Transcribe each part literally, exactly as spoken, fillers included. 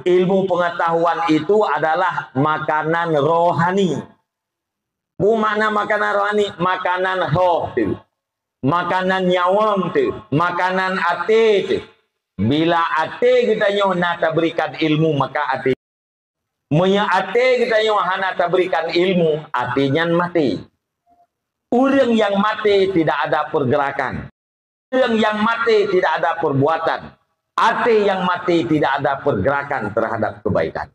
Ilmu pengetahuan itu adalah makanan rohani. Peue makna makanan rohani? Makanan roh teuh. Makanan nyawöng teuh. Makanan até teuh. Bila até geutanyoe na taberikan ilmu, maka até. Meunyoe até geutanyoe hana taberikan ilmu, até nyan maté. Ureuëng nyang maté tidak ada pergerakan. Ureuëng nyang maté tidak ada perbuatan. Até nyang maté tidak ada pergerakan terhadap kebaikan.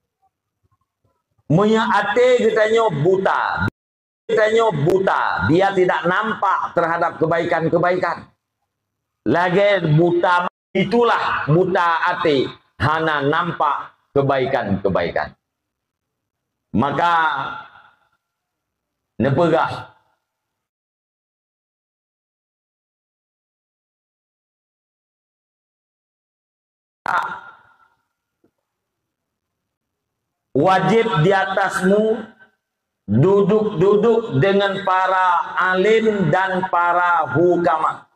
Meunyoe até geutanyoe buta, geutanyoe buta, dia tidak nampak terhadap kebaikan-kebaikan. Lagée buta, itulah buta até, hana nampak kebaikan-kebaikan. Maka neupeugah, wajib di atasmu duduk-duduk dengan para alim dan para hukama.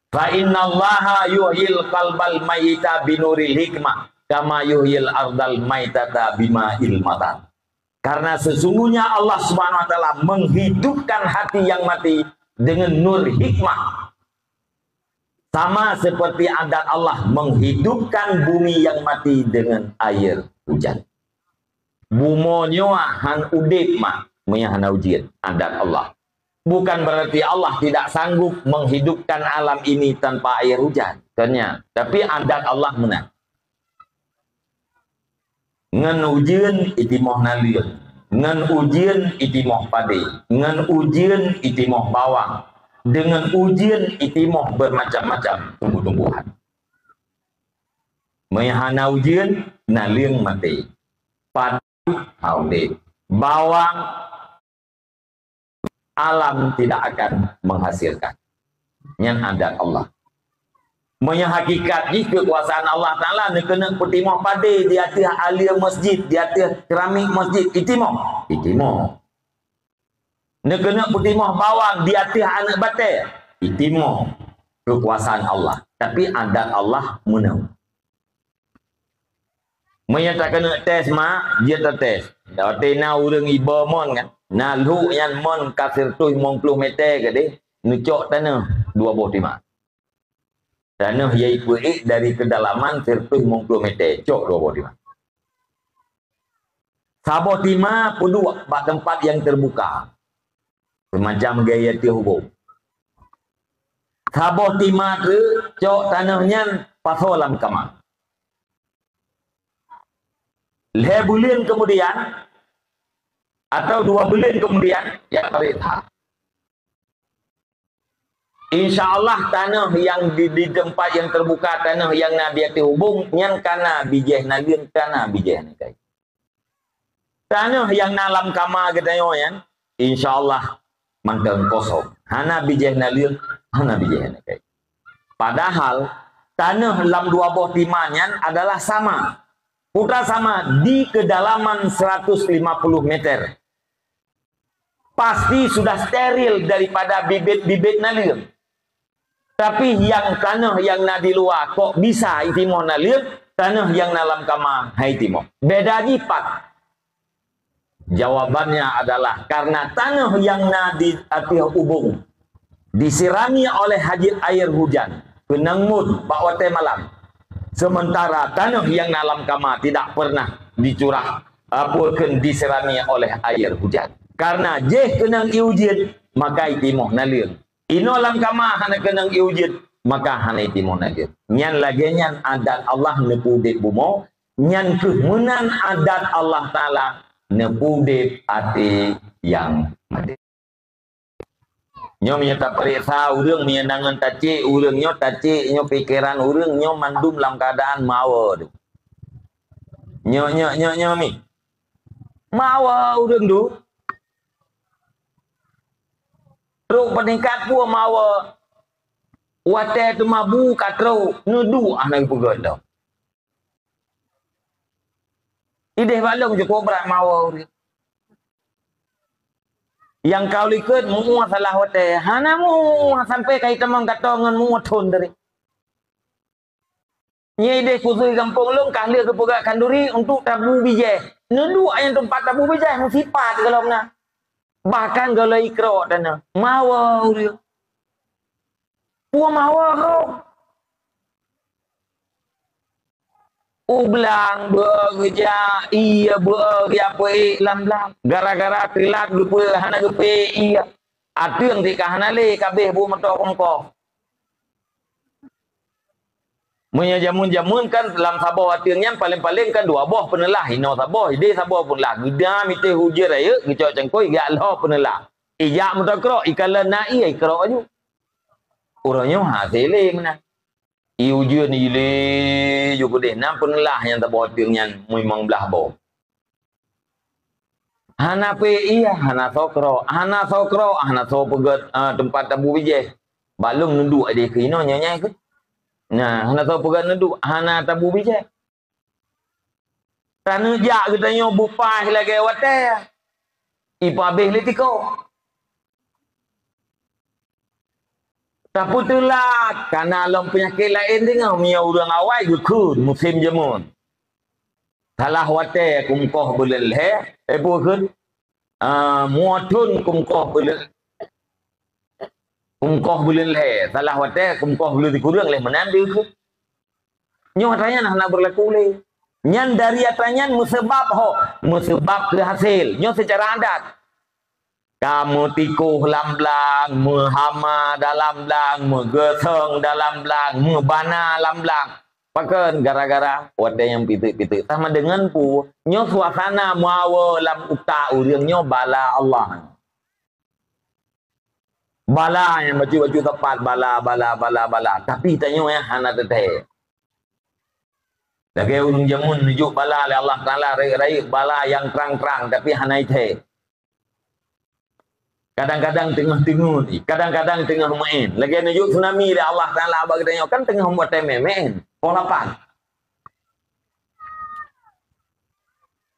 Fa innallaha yuhyil qalbal mayyita binuril hikmah, kama yuhyil ardal maitata bima'il matar. Karena sesungguhnya Allah Subhanahu wa Taala menghidupkan hati yang mati dengan nur hikmah. Sama seperti adat Allah menghidupkan bumi yang mati dengan air hujan. Bumoe nyoe han udeb mak meunyoe hana ujeuen, adat Allah. Bukan berarti Allah tidak sanggup menghidupkan alam ini tanpa air hujan. Kon nyan. Tapi adat Allah meunan. Ngon ujeuen itimoh naleueng, ngon ujeuen itimoh padé, ngon ujeuen itimoh bawang, deungon ujeuen itimoh bermacam-macam tumbuh-tumbuhan. Meunyoe hana ujeuen, naleueng maté. Padé hana udeb. Bawang alam tidak akan menghasilkan. Nyan adat Allah. Meunyoe hakikat jih keukuasaan Allah Taala, neukeuneuk peutimoh padé di ateueh aleue masjid, di ateueh keramik masjid, itimoh, itimoh. Neukeuneuk peutimoh bawang di ateueh aneuk batée, itimoh. Keukuasaan Allah. Tapi adat Allah meunan. Meunyoe takeuneuk tes mak, jeuet tates. Watée na ureuëng iba mon kan, na lhok nyan mon ka sireutoh limong ploh meter keudeh, neucok tanoh dua boh tima. Tanoh nyang ipeuék dari keudalaman sireutoh limong ploh meter, cok dua boh tima. Saboh tima peuduek bak teumpat nyang teubuka. Seumacam gaya tieuh ubong. Saboh tima teuk cok tanoh nyan pasoe lam kama. Lhée buleuen keumudian, atau dua buleuen keumudian, ya, tarék that. Insya Allah, tanoh nyang di, di teumpat nyang teubuka, tanoh nyang na di ateueh ubong, nyan ka na bijéh naleueng, ka na bijéh aneuk kayée. Tanoh nyang na lam kama geutanyoe nyan, insya Allah mantong kosong. Hana bijéh naleueng, hana bijéh aneuk kayée. Padahal tanoh lam dua boh tima nyan adalah sama. Putra sama di kedalaman seratus lima puluh meter. Pasti sudah steril daripada bibit-bibit naleueng. Tapi nyang tanoh nyang na di luwa kok bisa itimoh naleueng, tanoh nyang na lam kama hai timoh. Beda jipat. Jawabannya adalah karena tanoh nyang na di ateueh ubong disirami oleh hajat air hujan, keunong mot bak watée malam. Sementara tanoh nyang na lam kama tidak pernah dicurah, apa kheun disirami oleh air hujan. Karena jéh keunong ié ujeuen, maka itimoh naleueng. Inoe lam kama hana keunong ié ujeuen, maka hana itimoh naleueng. Nyan lagée nyan adat Allah neupeuudeb bumoe, nyan kheueh meunan adat Allah Taala neupeuudeb até nyang maté. Nyoe meunyoe tapareksa ureuëng, meunyoe na ngon tacék ureuëng nyoe, tacék nyoe, pikeran ureuëng nyoe mandum lam keuadaan meuawa tu. Nyoe, nyoe, nyoe, nyoe mi. Meuawa ureuëng tu. Trok peuningkat peue meuawa. Watée teuma bu ka trok, neuduek hana geupeugöt lom. Ideh bak lôn cukôp brat meuawa ureuëng. Nyang ka u likot muoh salah watée, hana muoh sampoe ka itamong gato ngon muoh thon tadi. Nyoe ideh khusus gampông lôn ka lheueh geupeugah khanduri untuk tabu bijéh. Neuduek nyang teumpat tabu bijéh meusipat gohlom na. Bahkan gohlom ikrok tanoh. Mawa ureueng. Peue mawa kok? U blang beu geujak, ie beu geujak peuék lam blang. Gara-gara teulat geupeu hana geupeuék ie. Ateueng tika hana lé kabeh bu meutok kongkoh. Meunyoe jameun-jameun kan lam saboh ateueng nyan paleng-paleng kan dua boh peuneulah, inoe saboh, ideh saboh peuneulah. Geudam itéh ujeuen rayeuk, geucok cangkôi, geujak lhok peuneulah. Ijak meutokrok, ikalon na ie, ikrok aju. Uroe nyoe hase lé meunan. Ie ujeuen ilé ju keudeh, na peuneulah nyang saboh ateueng nyan meumang blah boh. Hana peuék ie, hana soe krok, hana soe krok, hana soe peugét, ah, teumpat tabu bijéh. Bak lôn neuduek deh keunoe nyoe nyang keuh. Nah, hana soe peugét neuduek, hana tabu bijéh. Taneuk jak geutanyoe beupaih lagèe watèe ipabéh lé tiko. Tapeuteulat, kana lom peunyakét laén teungoh meunyoe ureueng awai geukheun musém jameun. Salah watèe kumkoh buleuen lhèe, eh, peue kheun? Ah, muothon kumkoh buleuen, kumkoh buleuen lhèe. Salah watèe kumkoh buleuen sikureueng lé meunan deuh kheun. Nyoe atra nyan hana beurlaku lé. Nyan dari atra nyan meuseubab ho, meuseubab keu hasé. Nyoe seucara adat. Ka meutikoh lam blang, meuhama dalam blang, meugeusong dalam blang, meubana lam blang. Pakon gara-gara watèe nyang piteuk-piteuk. Sama deungon peue? Nyoe suasana meuawa lam utak ureueng nyoe bala Allah. Bala nyang bacut-bacut teumpat, bala, bala, bala, bala. Tapi tanyoe nyang hana teuthèe. Lagèe ureueng jameun neujok bala lé Allah Taala rayeuk-rayeuk, bala nyang trang-trang tapi hana ithèe. Kadang-kadang teungoh teungeut, kadang-kadang teungoh meu'en. Lagèe neujok tsunami lé Allah Taala bak geutanyoe, kan teungoh watèe meu'en, poh lapan.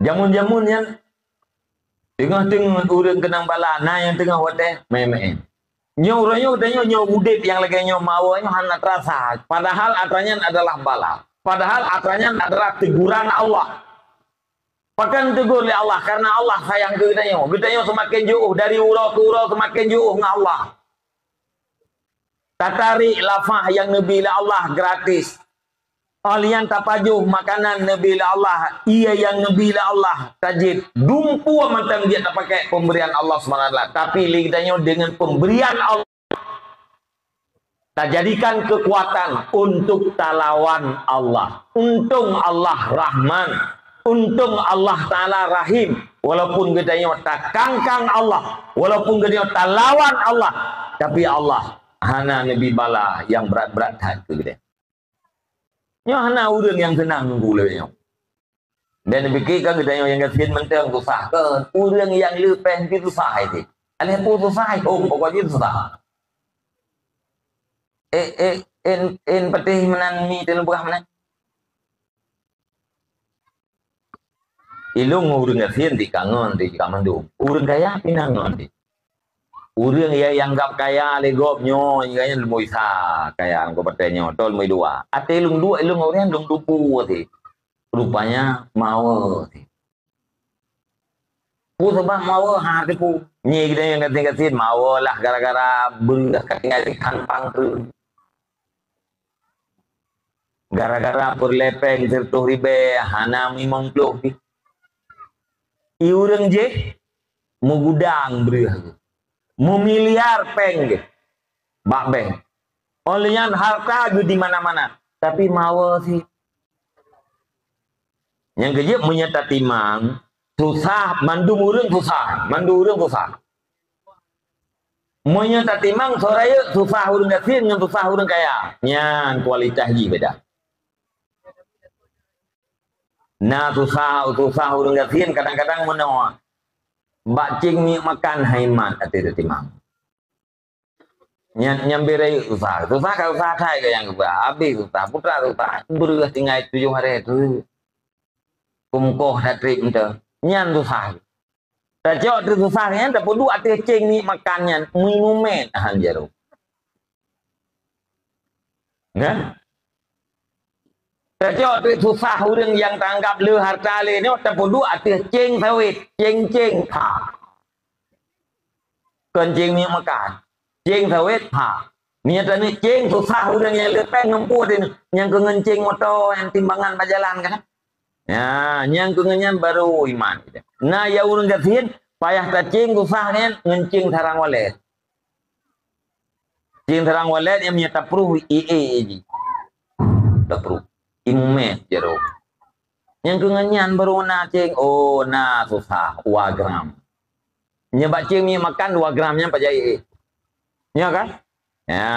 Jameun-jameun nyan teungoh-teungoh ureueng keunong bala, na nyang teungoh watèe meu'en-meu'en. Nyoe uroe nyoe geutanyoe nyoe udép nyang lagèe nyoe meuawa nyoe hana teurasa, padahal atra nyan adalah bala. Padahal atra nyan adalah teguran Allah. Pakon tegur lé Allah? Karena Allah sayang keu geutanyoe. Geutanyoe seumaken jiôh dari uroe keu uroe seumaken jiôh ngon Allah. Tatarék lafah nyang neubi lé Allah gratis. Óh lheueh nyan tapajoh makanan neubi lé Allah, ie nyang neubi lé Allah, tajieb dumpeue mantong jeuet tapakék peumberian Allah Subhanahu wa Taala. Tapi lé geutanyoe deungon peumberian Allah tajadikan keukuatan untuk talawan Allah. Untông Allah Rahman, untông Allah Taala Rahim. Walaupun geutanyoe takangkang Allah, walaupun geutanyoe talawan Allah, tapi Allah hana neubi bala nyang brat-brat that keu geutanyoe. Nyoe hana ureueng nyang seunang nunggu lé nyoe. Dan pike kan geutanyoe nyang gasien mantong susah kan. Ureueng nyang leupeh pih susah itu. Alah peue susah itu, pokok jih susah. Eh, eh, en, en patéh meunan mi teuneubah meunan. Ilôn ngon ureueng gasien di kangon di kamandum. Ureueng kaya pinang ngon di. Ureueng nyang ianggap kaya lé gob nyoe, nyan leumo isa kaya ngon patéh nyoe, tol leumo dua. Até lôn duek, ilôn ngon ureueng lôn tupu até. Rupanya mawe até. Peue sabab mawe ha teupeu? Nyi geutanyoe nyang gasien-gasien mawe lah gara-gara beureueh ka tinggai di kantong pangkreuen. Gara-gara peureulée péng sireutoh ribée hana meulimong ploh pih. I ureuëng jih meugudang breueh geuh, meumiliar péng geuh bak bank. Óh lheueh nyan hareuta geuh di mana-mana, tapi mawe sit. Nyang keujeuet meunyoe tatimang, susah, mandum ureuëng susah, mandum ureuëng susah. Meunyoe tatimang soe rayeuk susah ureuëng gasien ngon susah ureuëng kaya, nyan kualitas jih beda. Na susah, susah ureuëng gasien kadang-kadang meunoe. Bak céng miek makan hai mat até tatimang. Nyan, nyan beu rayeuk susah. Susah ka susah that ka nyang keubah. Habéh susah, putra susah. Breueh tinggai tujoh hari tu. Kumkoh that trép meuteun. Nyan susah. Tacok teususah nyan, tapeuduek ateueh céng miek makan nyan, meuimumet han jaroe. Kan? Tacok teuk susah ureuëng nyang taanggab le harta lé nyoe tapeuduek ateueh céng sawét, céng-céng pha. Kon céng miet makan. Céng sawét pha. Meunyoe taneuk céng susah ureuëng nyang le péng ngon peue teuh, nyang keu ngon céng moto nyang timbangan bak jalan kan. Ya, nyang keu ngon nyan baru iman. Na ya ureuëng gasien payah tacéng susah nyan ngon céng sarang walet. Céng sarang walet nyang meunyoe tapruh ie jih. Tapruh. Imumet jaroe. Nyang keu ngon nyan baru na céng, oh na susah, dua gram. Nyoe bak céng miet makan dua gram nyan pajan ie. Ya kan? Ya.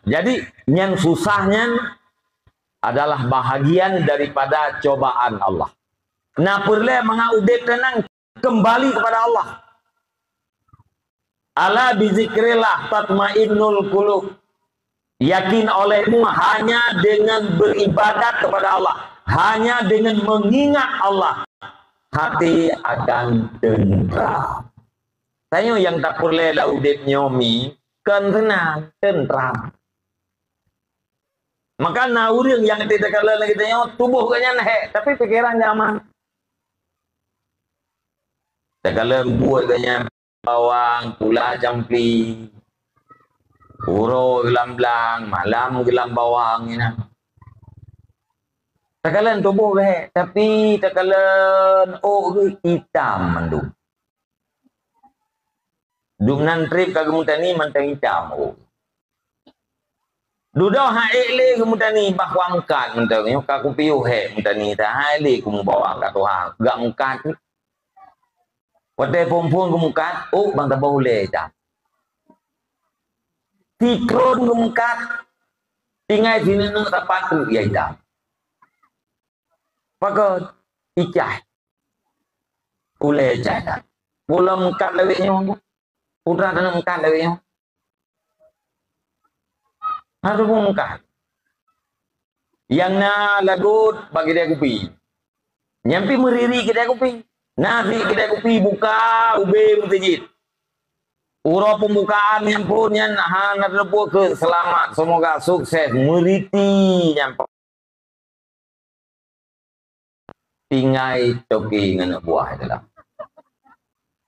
Jadi nyan susah nyan adalah bahagian daripada cobaan Allah. Na peureulée mangat udeb teunang kembali kepada Allah. Ala bizikrillah tatmainnul qulub. Yakin olehmu hanya dengan beribadat kepada Allah, hanya dengan mengingat Allah, hati akan tentram. Tanyoe nyang tapeureulée lam udeb nyoe mi, kon seunang, tentram. Maka na ureuëng nyang teuka lé lagée tanyoe, tuboh geuh nyan hék, tapi pikeran nyaman. Takalon buet geuh nyan bawang, pula campli, uroe geulam blang, malam geulam bawang nyan. Takalon tuboh geuh hék, tapi takalon ôk geuh itam mandum. Dumnan treb ka geumutani mantong itam ôk. Dudoe han ék lé geumutani bah wa meukat mantong nyoe ka kupiôh hék mutani ta han ék lé kumubawa ka tuha gak meukat. Watée phon-phon geumeukat, ôk ban tabah ulée itam. Sikron geumeukat, tinggai sineuk-neuk sapat ôk ya itam. Pakon? Icah. Ulée icah that. Pulo meukat lawét nyoe. Putra taneuk meukat lawét nyoe. Harôh meukat. Nyang na lagot bak keudée kupi. Nyan pih meuriri keudée kupi. Na sit keudée kupi buka ubé meuseujid. Uroe pembukaan nyan phon nyan hana teupeue keu seulamat, semoga sukses, meuriti nyan. Tinggai toke ngon aneuk buah di dalam.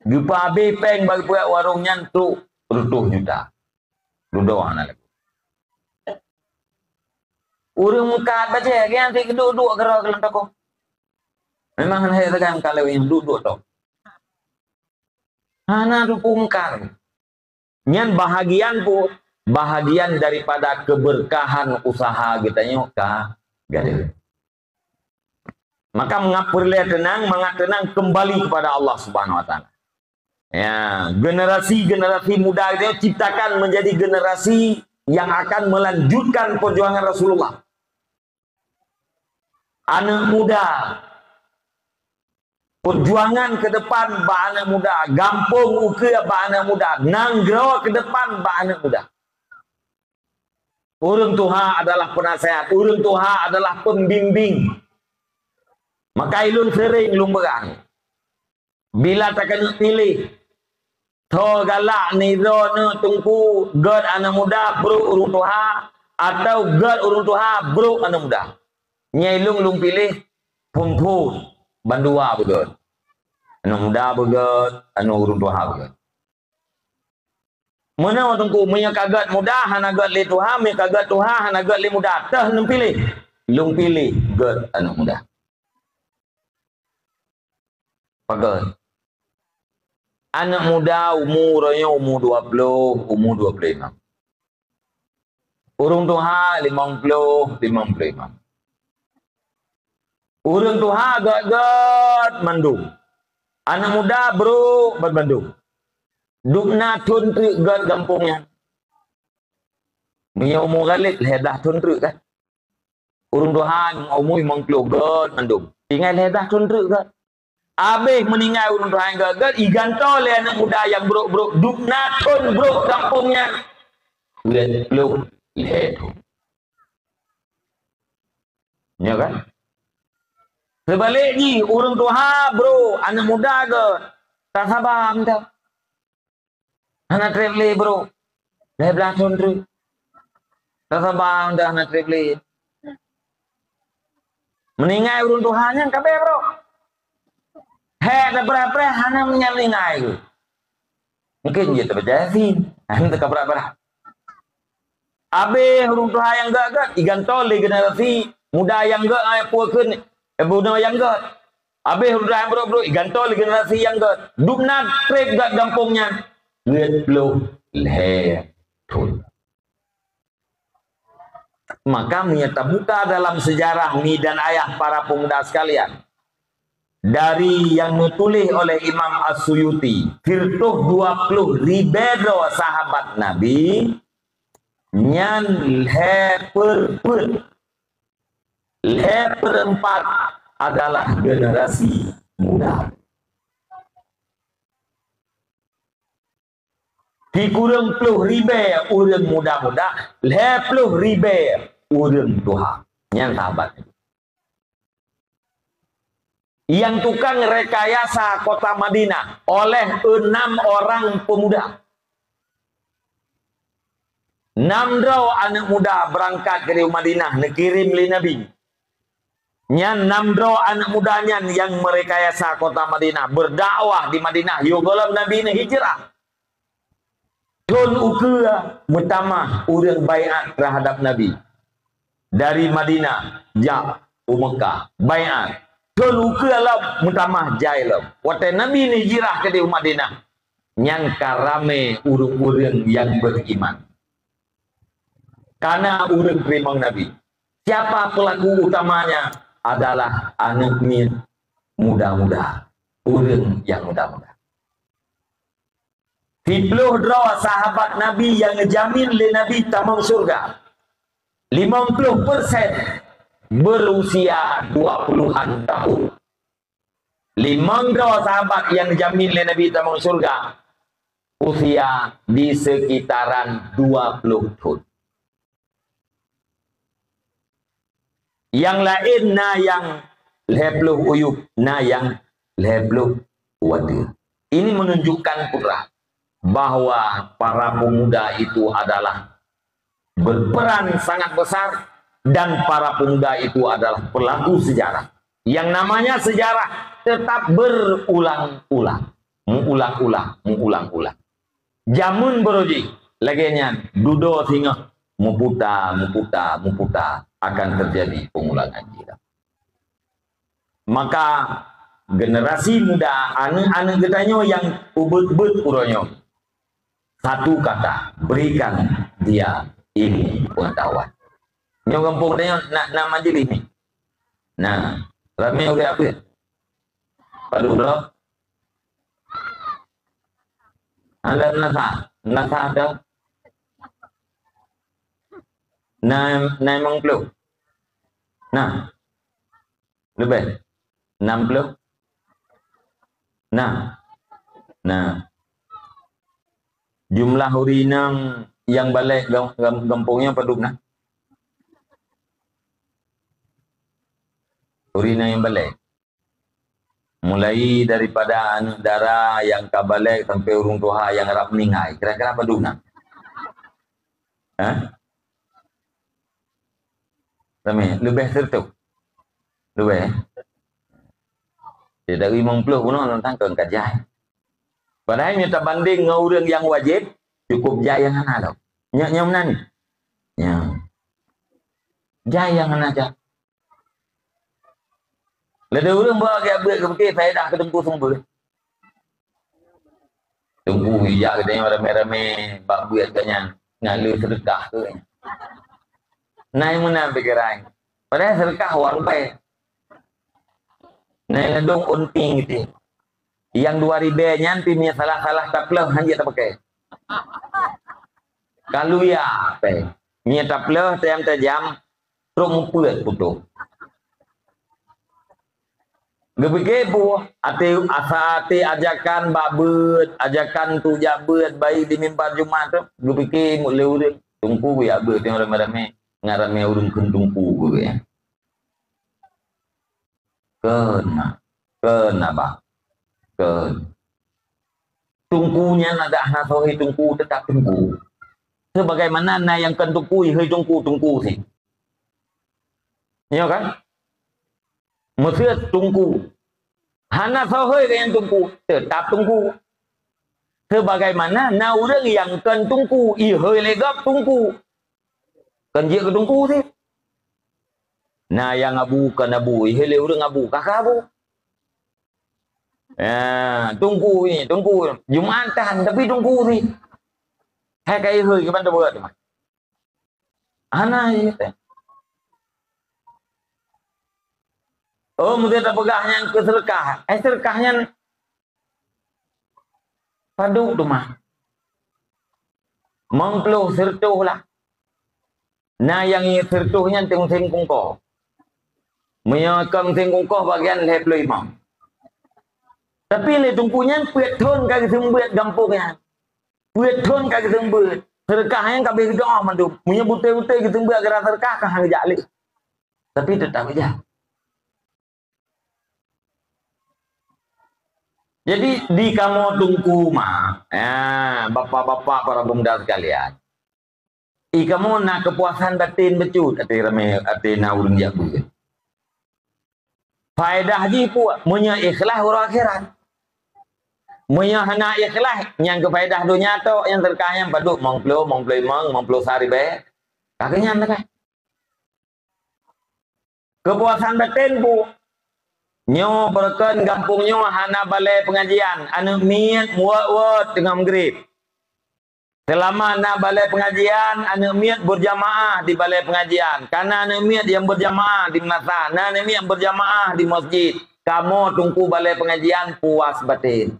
Geupeuabéh péng bak geupeuet warong nyan trok reutôh juta. Dudoe hana lagoe. Ureuëng meukat bacée, geuh nyan sit geuduek-duek keudroe keu lam toko. Memang hana sagai meukat lawét nyan, duek-duek tok. Hana teupeue meukat. Nyan bahagian pu-, bahagian daripada keberkahan usaha geutanyoe ka gadôh. Maka mangat peureulée teunang, mangat teunang kembali kepada Allah Subhanahu Wa Taala. Ya, generasi-generasi muda geutanyoe ciptakan menjadi generasi yang akan melanjutkan perjuangan Rasulullah. Aneuk muda. Perjuangan ke depan bak aneuk muda, gampông ukeue bak aneuk muda, nanggroe ke depan bak aneuk muda. Ureuëng tuha adalah penasehat, ureuëng tuha adalah pembimbing. Maka ilôn sering lôn peugah, bila takeuneuk piléh, tho galak nidroe neuh teungku, gét aneuk muda brok ureuëng tuha, atau gét ureuëng tuha brok aneuk muda. Nyai lôn lôn piléh phon-phon bandua beugét. Aneuk muda beugét, aneuk ureuëng tuha beugét. Meunoe teungku, meunyoe ka gét muda hana gét lé tuha, meunyoe ka gét tuha hana gét lé muda, teuh neupiléh. Lôn piléh gét aneuk muda. Pakon? Aneuk muda umu roh nyoe umu dua ploh, umu dua ploh limong. Ureuëng tuha limong ploh, limong ploh limong. Ureuëng tuha gét-gét mandum. Aneuk muda brok ban mandum. Dubna thon treuk gét gampông nyan. Meunyoe umu Khalid lhée blaih thon treuk kan. Ureuëng tuha umu limong ploh gét mandum. Tinggai lhée blaih thon treuk gét. Abéh meuninggai ureuëng tuha nyang gét-gét, igantoe lé aneuk muda nyang brok-brok, dubna thon brok gampông nyan. Peuet ploh lhée thon. Nyo kan? Seubalek jih, ureuëng tuha brok, aneuk muda gét, tasaba mantong. Hana treb lé brok. Lhée blaih thon treuk. Tasaba mantong hana treb lé. Meuninggai ureuëng tuha nyan ka bèe brok. Hék tapreh-preh hana meunyan meuninggai geuh. Mungkin jih teupeucaya sin. Hana teuka brat-brat. Abéh ureuëng tuha nyang gét-gét, igantoe lé generasi muda nyang gét, eh, peue kheun, eh, bunoe nyang gét. Abéh ureuëng tuha nyang brok-brok, igantoe lé generasi nyang gét. Dum na treb gét gampông nyan. Gét ploh lhèe thon. Maka, meunyoe tabuka dalam sejarah mi dan ayah para pemuda sekalian, dari yang ditulis oleh Imam As-Suyuti, siratoh dua ploh ribèe droe sahabat Nabi, nyan lhèe peureupat, lhèe peureupat adalah generasi muda. Sikureueng ploh ribèe ureuëng muda-muda, lhèe ploh ribèe ureuëng tuha. Nyan sahabat. Nyang tukang rekayasa kota Madinah oleh enam orang pemuda. Nam droe aneuëk muda beurangkat keudéh u Madinah neukirém lé Nabi. Nyan nam droe aneuëk muda nyan nyang meurekayasa kota Madinah, berdakwah di Madinah, yoh gohlom Nabi neuhijrah. Thon ukeue meutamah ureuëng baiat terhadap Nabi. Dari Madinah jak u Meukah, baiat. Thon ukeue lom meutamah jai lom. Watée Nabi neuhijrah keudéh u Madinah, nyan ka ramé ureuëng-ureuëng nyang beriman. Kana ureuëng teurimong Nabi. Siapa pelaku utamanya? Adalah aneuëk miet muda-muda, ureuëng nyang muda-muda. Siploh droe sahabat Nabi nyang geujamin lé Nabi tamong syeuruga. Limong ploh persen berusia dua puluhan tahun. Limong droe sahabat nyang geujamin lé Nabi tamong syeuruga, usia di sekitaran dua ploh thon. Nyang laén na nyang lhée ploh u yup, na nyang lhée ploh u ateueh. Ini menunjukkan putra bahwa para pemuda itu adalah berperan sangat besar dan para pemuda itu adalah pelaku sejarah. Yang namanya sejarah tetap berulang-ulang, meuulang-ulang, meuulang-ulang. Jameun baroe jih lagée nyan, dudoe singoh, meuputa, meuputa, meuputa, akan terjadi pengulangan jih. Maka generasi muda, aneuëk-aneuëk geutanyoe nyang ubeuet-ubeuet uroe nyoe, satu kata, berikan dia ilmu pengetahuan. Nyoe gampông tanyoe na, na majelis ni. Nah, ramé ureuëng apa? Padub droe? Ada nasa, nasa ada. Nah, nah, limong ploh. Nah. Leubeh. Enam ploh. Nah. Nah. Jumlah ureuëng inong nyang balek gam-, gam-, gampông nyoe padub na? Ureuëng inong nyang balek. Mulai daripada aneuëk dara nyang ka balek sampai ureuëng tuha nyang rab meuninggai, kira-kira padub na? Hah? Ramé, leubeh siratoh. Leubeh. Dari limong ploh bunoe teuntang kon ka jai. Padahai nyoe tabandéng ngon ureuëng nyang wajéb, cukup jai nyang hana lom. Nyoe, nyoe meunan. Nyoe. Jai nyang hana jai. Lé ureuëng bawa gét beuet keu pike faedah keu teungku sumber. Teungku ijak geutanyoe ramé-ramé bak beuet geuh nyan, ngon lé seudeukah keu nyan. Nai meunan pikiran. Padahai seudeukah wang bai. Nai ladong unting gitu. Yang dua ribu nyan pi mie salah-salah tapleuh hana jeuet tapakai. Kalu ya, pe. Mie tapleuh tajam-tajam, trok mupeuet putôh. Geupike boh, até, asa até ajakan bak beuet, ajakan tu jak beuet, baik di mimbar Jumat tu, geupike lé ureuëng, teungku ya beuet nyang ramé-ramé, ngon ramé ureuëng kheun teungku beuet. Kheun, kheun abah. Kheun. Teungku nyan adak hana soe teungku, tetap teungku. Sebagaimana na nyang kon teungku, hei teungku, teungku sih. Nyo kan? Meuseu teungku. Hana soe hôi keu nyang teungku, teutap teungku. Sebagaimana na ureuëng nyang kon teungku, ihôi lé gob teungku. Kon jeuet keu teungku cit. Na nyang abu kon abu, ihôi lé ureuëng abu, ka keu abu. Ya, teungku ni, teungku. Jumat tan, tapi teungku cit. Hai ka ihôi, kiban teubuet teuma. Hana jih. Oh, meuseu tapeugah nyan keu seudeukah. Eh, seudeukah nyan padub teuma. Limong ploh, seureutôh lah. Na nyang seureutôh nyan teuk musém kungkoh. Meunyoe kon musém kungkoh, bagian lhèe ploh limong. Tapi lé teungku nyan peuet thon ka geuseumeubeuet gampông nyan. Peuet thon ka geuseumeubeuet. Seudeukah nyan ka abéh geudoa mandum. Meunyoe beutôi-beutôi geuseumeubeuet gara seudeukah, ka hana geujak lé. Tapi teutap geujak. Jadi, di kamoe teungku ma, ya, bapak-bapak, para pemuda sekalian, i kamoe na keupuasan baten bacut, até ramé, até na ureuëng jak beuet. Faedah jih peue? Meunyoe ikhlas uroe akhirat. Meunyoe hana ikhlas, nyang keu faedah donya tok, nyang seudeukah nyan padub, limong ploh, limong ploh limong, limong ploh sa ribèe. Ka keu nyan teuka. Keupuasan baten peue? Nyoe beureukan gampông nyoe hana balèe peungajian, aneuk miet meuwot-wot teungoh meugreb. Seulama na balèe peungajian, aneuk miet beurjamaah di balèe peungajian. Ka na aneuk miet nyang beurjamaah di meunasah, na aneuk miet beurjamaah di meuseujid. Kamoe teungku balèe peungajian puas baten.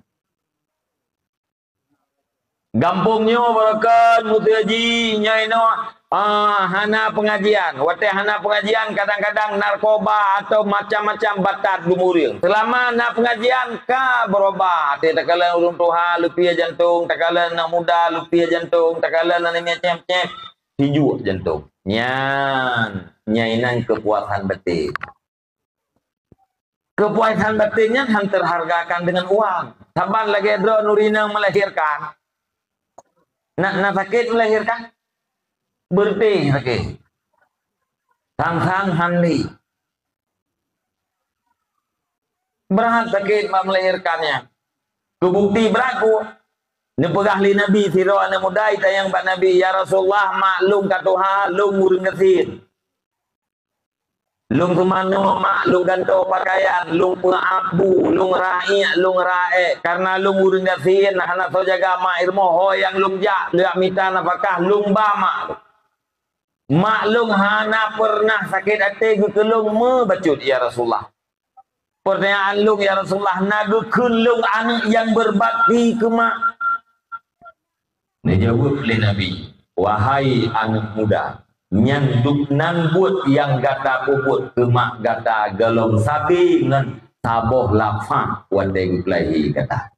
Gampông nyoe beureukan, meuseuji nyoe inoe, ah, hana peungajian. Watèe hana peungajian, kadang-kadang narkoba atau macam-macam batat geumeureueng. Seulama na peungajian, ka beurubah. Até takalon ureuëng tuha leupie jantông, takalon aneuk muda leupie jantông, takalon aneuk miet cém-cém, hijuek jantông. Nyan, nyan inan keupuasan baten. Keupuasan baten nyan han teuhargakan deungon uang. Saban lagèe droe nuri inong melahirkan. Na, na sakét melahirkan? Beureutéh sakét. Sang-sang han lé. Brat sakét bak melahirkan nyan. Keubukti brat ku. Neupeugah lé Nabi sidroe aneuk muda itanyong bak Nabi, "Ya Rasulullah, mak lôn ka tuha, lôn ureuëng gasien. Lôn seumanoe mak, lôn gantoe pakaian, lôn peuabu, lôn raék, lôn raék. Kareuna lôn ureuëng gasien, hana soe jaga mak i rumoh, ho nyang lôn jak, lôn jak mita nafakah, lôn ba mak lôn. Mak lôn hana peureunah sakét até geukeulôn meubacut, ya Rasulullah. Peurtanyaan lôn, ya Rasulullah, na geukheun lôn aneuk nyang beurbakti keu mak?" Neujaweueb lé Nabi, "Wahai aneuk muda, nyan dub nan buet nyang gata peubuet keu mak gata gohlom sabe ngon saboh lafah watèe geupeulahé gata."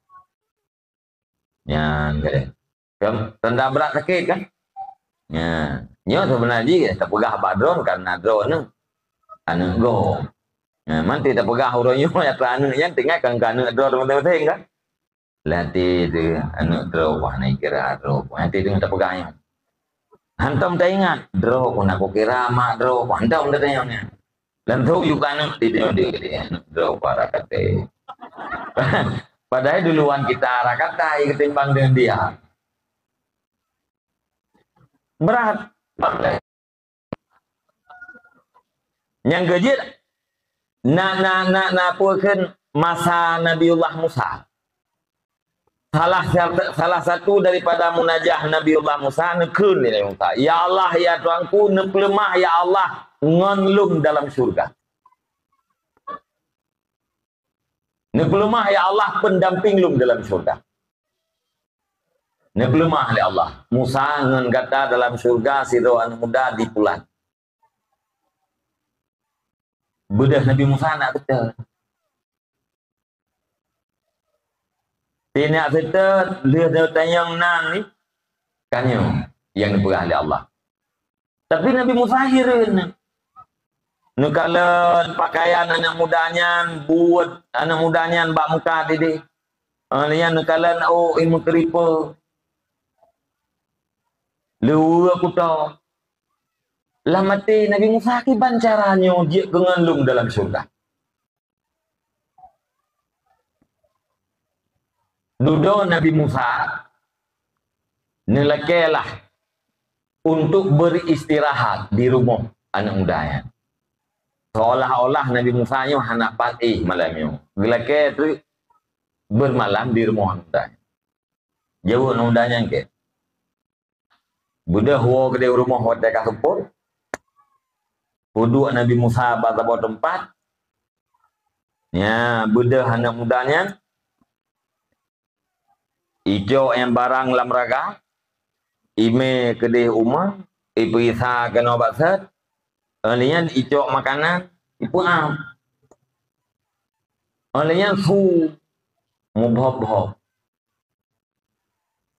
Nyan keuh. Kan tanda brat sakét kan? Nyan. Nyoe seubeuna jih tapeugah bak droeneuh kareuna droeneuh aneuk gob. Nyan, man tapeugah uroe nyoe nyang aneuk nyan teuingat kan keu aneuk droe maséng-maséng kan? Lam até teuh aneuk droe, wah, na kira droe. Lam até teungoh tapeugah nyoe. Hantom taingat, droe ku na kukira mak droe ku. Hantom tatanyong nyan. Langsung yue keu aneuk, di, di, di, di, aneuk droe para katai. Padahai duluan kita arah katai ketimbang dengan dia. Brat. Nyang keujeuet, na, na, na, na peue kheun masa Nabiullah Musa. Salah sat-, salah satu daripada munajah Nabiullah Musa, neukheun lé Nabi Musa, "Ya Allah, ya Tuhanku, neupeuleumah, ya Allah, ngon lôn dalam syurga." Neupeuleumah, ya Allah, pendamping lôn dalam syurga. Neupeuleumah lé Allah. Musa ngon gata dalam syurga sidroe aneuk muda di pulan. Beudôh Nabi Musa nak seutôt. Di nak seutôt, lheueh neutanyong nan ni, ka nyoe nyang neupeugah lé Allah. Tapi Nabi Musa hireuen. Neukalon pakaian aneuk muda nyan, buet aneuk muda nyan bak muka dideh. Ah, lheueh nyan neukalon, oh, imeukeureupeu. Leuweue kuto. Lam até Nabi Musa, "Kiban cara nyoe jeuet keu ngon lôn dalam syurga?" Dudoe Nabi Musa neulakée lah untuk beristirahat di rumoh aneuëk muda nyan. Seolah-olah Nabi Musa nyoe hana pat éh malam nyoe. Geulakée treuk bermalam di rumoh aneuëk muda nyan. Jaweueb aneuëk muda nyan keu. Beudôh woe keudeh u rumoh watée ka seupôt. Peuduek Nabi Musa bak saboh teumpat. Nya, beudôh aneuëk muda nyan. Icok nyang barang lam raga, imé keudeh u ma, ipeuriksa keunoe bak sot, óh lheueh nyan icok makanan, ipeuam. Óh lheueh nyan su mubhôb-bhôb.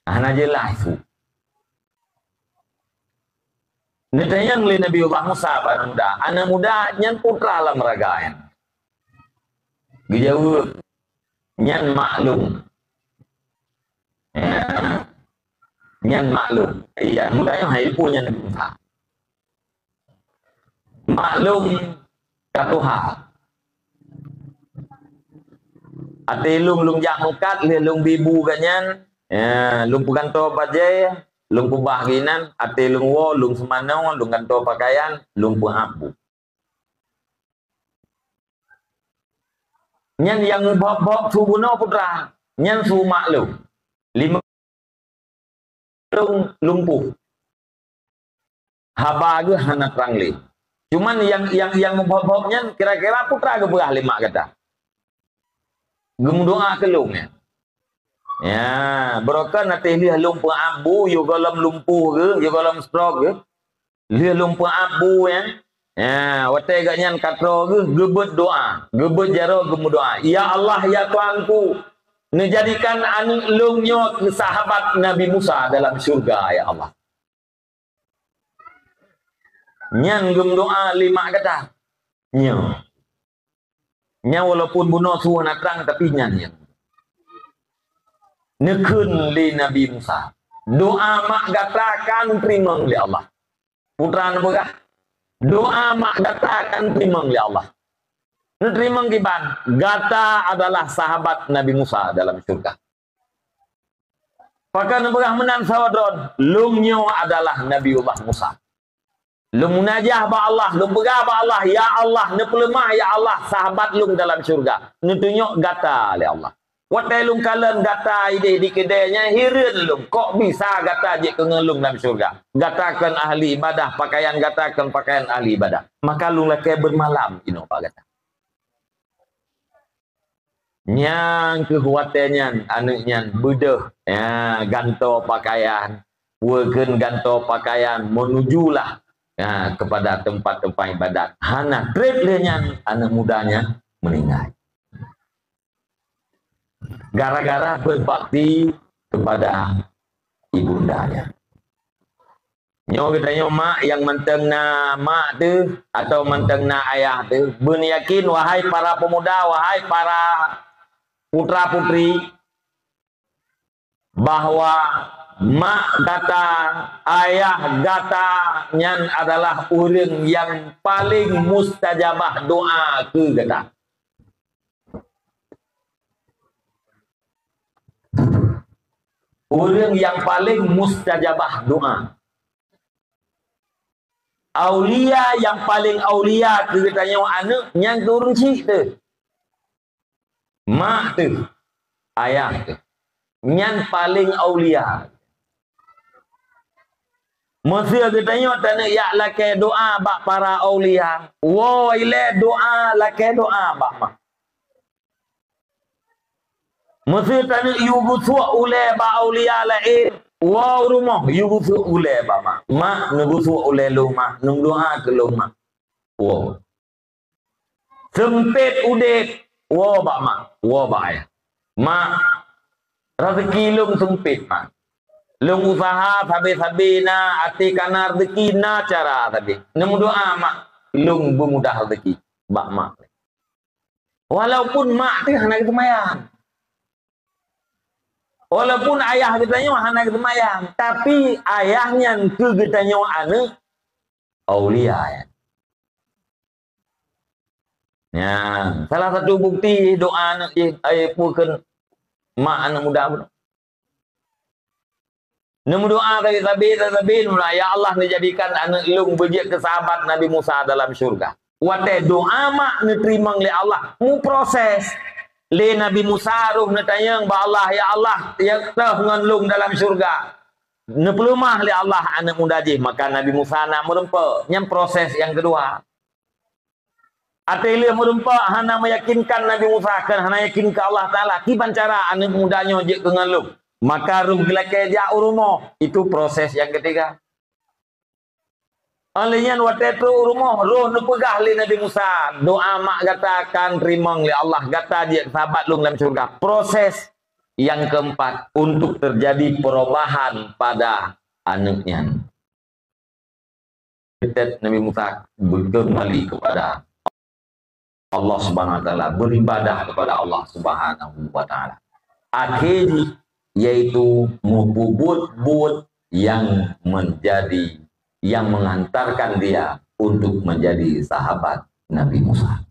Hana jeulaih su. Neutanyong lé Nabi Allah Musa bak aneuëk muda, aneuëk muda nyan peue teuma lam raga nyan? Geujaweueb, nyan mak lôn. Ya. Nyan mak lôn. Iya, muda nyoe hai peue nyan Nabi Musa. Mak lôn ka tuha. Até lôn, lôn jak meukat, lheueh lôn bi bu gobnyan, ya, lôn peugantoe bajée, lôn peubah keuinan, até lôn woe, lôn seumanoe, lôn gantoe peukayan, lôn peuab bu. Nyan nyang bhôb-bhôb su bunoe peue teuma, nyan su mak lôn. Limong lôn lumpuh. Haba geuh hana trang lé. Cuman nyang, nyang, nyang mubhôb-bhôb nyan kira-kira peue teuma geupeugah lé mak gata. Geumeudoá keu lôn nyan. Ya, beurokon até lheueh lôn peuab bu, yôh gohlom lumpuh geuh, yôh gohlom stroke geuh. Lheueh lôn peuab bu nyan, ya, watée gobnyan ka troe geuh, geubeuet doá, geubeuet jaroe geumeudoá, "Ya Allah, ya Tuhanku, neujadikan aneuëk lôn nyoe keu sahabat Nabi Musa dalam syeuruga, ya Allah." Nyan geumeudoá lé mak gata. Nyoe. Nyan walaupun bunoe su hana trang, tapi nyan, nyan. Neukheun lé Nabi Musa, "Doá mak gata ka neuteurimong lé Allah." Peue teuma neupeugah, "Doá mak gata ka neuteurimong lé Allah." Neuteurimong kiban, gata adalah sahabat Nabi Musa dalam syeuruga. Pakon neupeugah meunan saboh droe, "Lôn nyoe adalah Nabiullah Musa." Lôn munajah bak Allah, lôn peugah bak Allah, "Ya Allah, neupeuleumah, ya Allah, sahabat lôn dalam syeuruga." Neutunyok gata lé Allah. Watée lôn kalon gata idéh di keudée nyan, hireuen lôn, kok bisa gata jeuet keu ngon lôn lam syeuruga? Gata kon ahli ibadah, pakaian gata kon pakaian ahli ibadah. Maka lôn lakée beumalam inoe bak gata. Nyang keuh watée nyan, aneuëk nyan beudôh, ya, gantoe pakaian, weukeuen gantoe pakaian, meunujulah, ya, keupada teumpat-teumpat ibadat. Hana treb lheueh nyan, aneuëk muda nyan meuninggai. Gara-gara beubakti keupada ibunda nyan. Nyoe geutanyoe mak nyang mantong na mak teuh atawa mantong na ayah teuh, beuneuyakin, wahai para peumuda, wahai para putra-putri, bahwa mak gata, ayah gata nyan adalah ureuëng nyang paleng mustajabah doá keu gata. Ureuëng nyang paleng mustajabah doá. Aulia nyang paleng aulia keu geutanyoe aneuëk nyan keu ureuëng chik teuh. Mak teuh, ayah teuh. Nyan paleng aulia. Meuseu geutanyoe taneuk jak lakée doá bak para aulia, woe ilée doá, lakée doá bak mak. Meuseu taneuk yue geusuek ulée bak aulia laén, woe u rumoh yue geusuek ulée bak mak. Mak, neugeusuek ulée lôn mak, neudoá keu lôn mak. Woe. Seumpét udeb, woe bak mak, woe bak ayah. Mak, raseuki lôn seumpét, mak. Lôn useuha sabe-sabe na, até ka na raseuki na cara sabe. Neumeudoá, mak, lôn beumudah raseuki bak mak. Walaupun mak teuh hana geuseumayang. Walaupun ayah geutanyoe hana geuseumayang, tapi ayah nyan keu geutanyoe aneuëk aulia nyan. Nyan, salah satu bukti doá aneuëk jih, ai, peue kheun, mak aneuk muda bunoe. Neumeudoa sabe-sabe, sabe-sabe, "Ya Allah, neujadikan aneuk lôn beujeuet keu sahabat Nabi Musa dalam syurga." Watée doa mak neuteurimong lé Allah, muproses. Lé Nabi Musa roh neutanyong bak Allah, "Ya Allah, ya toh ngon lôn dalam syurga?" Neupeuleumah lé Allah aneuk muda jih, maka Nabi Musa na meureumpok. Nyan proses nyang keudua. Até lheueh meureumpok hana meyakinkan Nabi Musa, kan hana yakin keu Allah Taala. Kiban cara aneuk muda nyoe jeuet keu ngon lôn? Maka roh geulakée jak u rumoh. Itu proses nyang keutiga. Óh lheueh nyan watée trok u rumoh, roh neupeugah lé Nabi Musa, "Doa mak gata akan teurimong lé Allah, gata jeuet sahabat lôn lam syurga." Proses nyang keempat untuk terjadi perubahan pada aneuk nyan. Nabi Musa kembali kepada Allah Subhanahu wa Taala, beribadah kepada Allah Subhanahu wa Taala. Akhirnya, yaitu meubuet-buet yang menjadi, yang mengantarkan dia untuk menjadi sahabat Nabi Musa.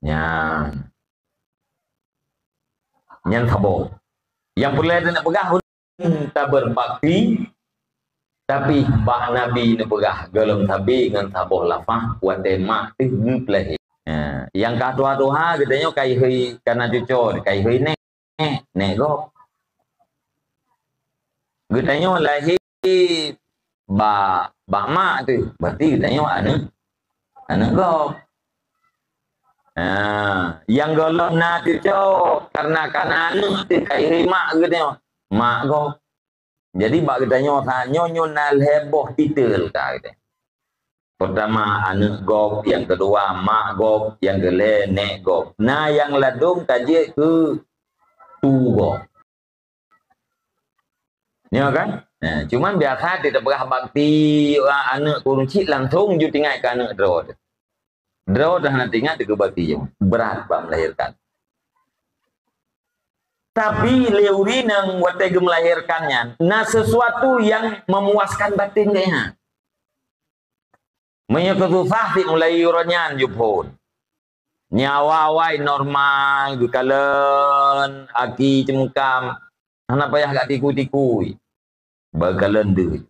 Nyan. Nyan saboh. Nyang peureulée teuneuk peugah, tabeubakti, tapi bak Nabi neupeugah gohlom sabe ngon saboh lafah watée mak teuh geupeulahé. Ha, nyang ka tuha-tuha geutanyoe kai hei kana cuco, kai hei nèk, nèk gob. Geutanyoe lahé bak, bak mak teuh, berarti geutanyoe aneuk, aneuk gob. Ha, nyang gohlom na cuco, karena kana aneuk teuh kai hei mak geutanyoe, mak gob. Jadi bak geutanyoe sa nyoe, nyoe na lhée boh titel ka geutanyoe. Pertama aneuk gob, nyang keudua mak gob, nyang keulhée nèk gob. Na nyang ladôm ka jeuet keu tu gob. Nyoe kan? Nah, cuman biasa teupeugah bakti aneuk kureueng cit langsung ju tingat keu aneuk droe teuh. Droe teuh hana teuingat teuh keu bakti jih. Brat bak melahirkan. Tapi lé ureueng nyang watée geumelahirkan nyan, na sesuatu yang memuaskan batin geuh nyan. Meunyoe keu susah, sit mulai uroe nyan jiphon. Nyawa awai normal, geukalon, aki ceumukam. Hana payah gak tiku-tiku. Beukalon deuh.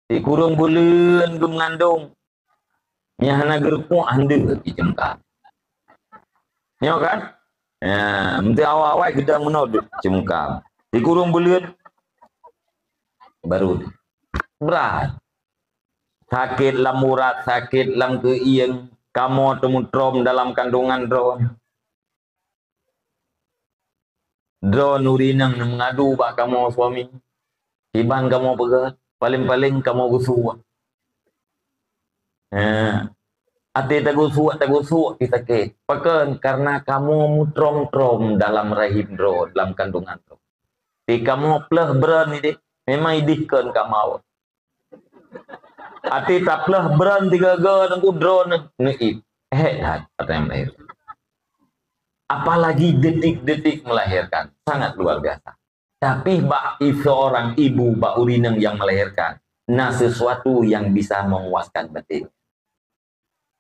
Sikureueng buleuen geumeungandong. Nyang hana geurumpok han deuh, cemka. Nyoe kan? Ya, meuti awai-awai geudang meunoe deuh, cemka. Sikureueng buleuen baru deuh. Brat. Sakét lam urat, sakét lam keuieng, kamoe teumutrom dalam kandungan droe. Droeneuh ureueng inong neumeungadu bak kamoe suami. Kiban kamoe peugah, paleng-paleng kamoe geusuak. Eh, até tageusuak, tageusuak pih sakét. Pakon? Karena kamoe mutrom-trom dalam rahim droe, dalam kandungan droe. Di kamoe pleuh breueh idéh, memang idéh kon kamoe. Até tapleuh breueh tiga-tiga teungku droeneuh neuiet. Hék that ata nyang melahirkan. Apalagi detik-detik melahirkan, sangat luar biasa. Tapi bak i-, seorang ibu, bak ureueng inong nyang melahirkan, na sesuatu yang bisa memuaskan batin.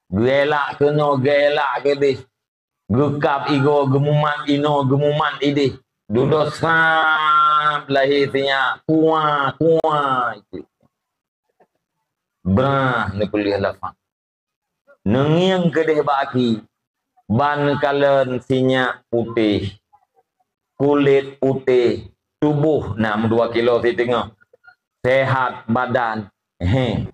Geuelak keunoe, geuelak keudeh. Geukab igoe, geumumat inoe, geumumat ideh. Dudoe sab lahé sinyak, kuah, kuah, itu. Brah neupeuleueh lafah. Neungieng keudeh bak aki, ban kalon sinyak putéh, kulét putéh, tuboh nam dua kilo siteungoh, sehat badan. He.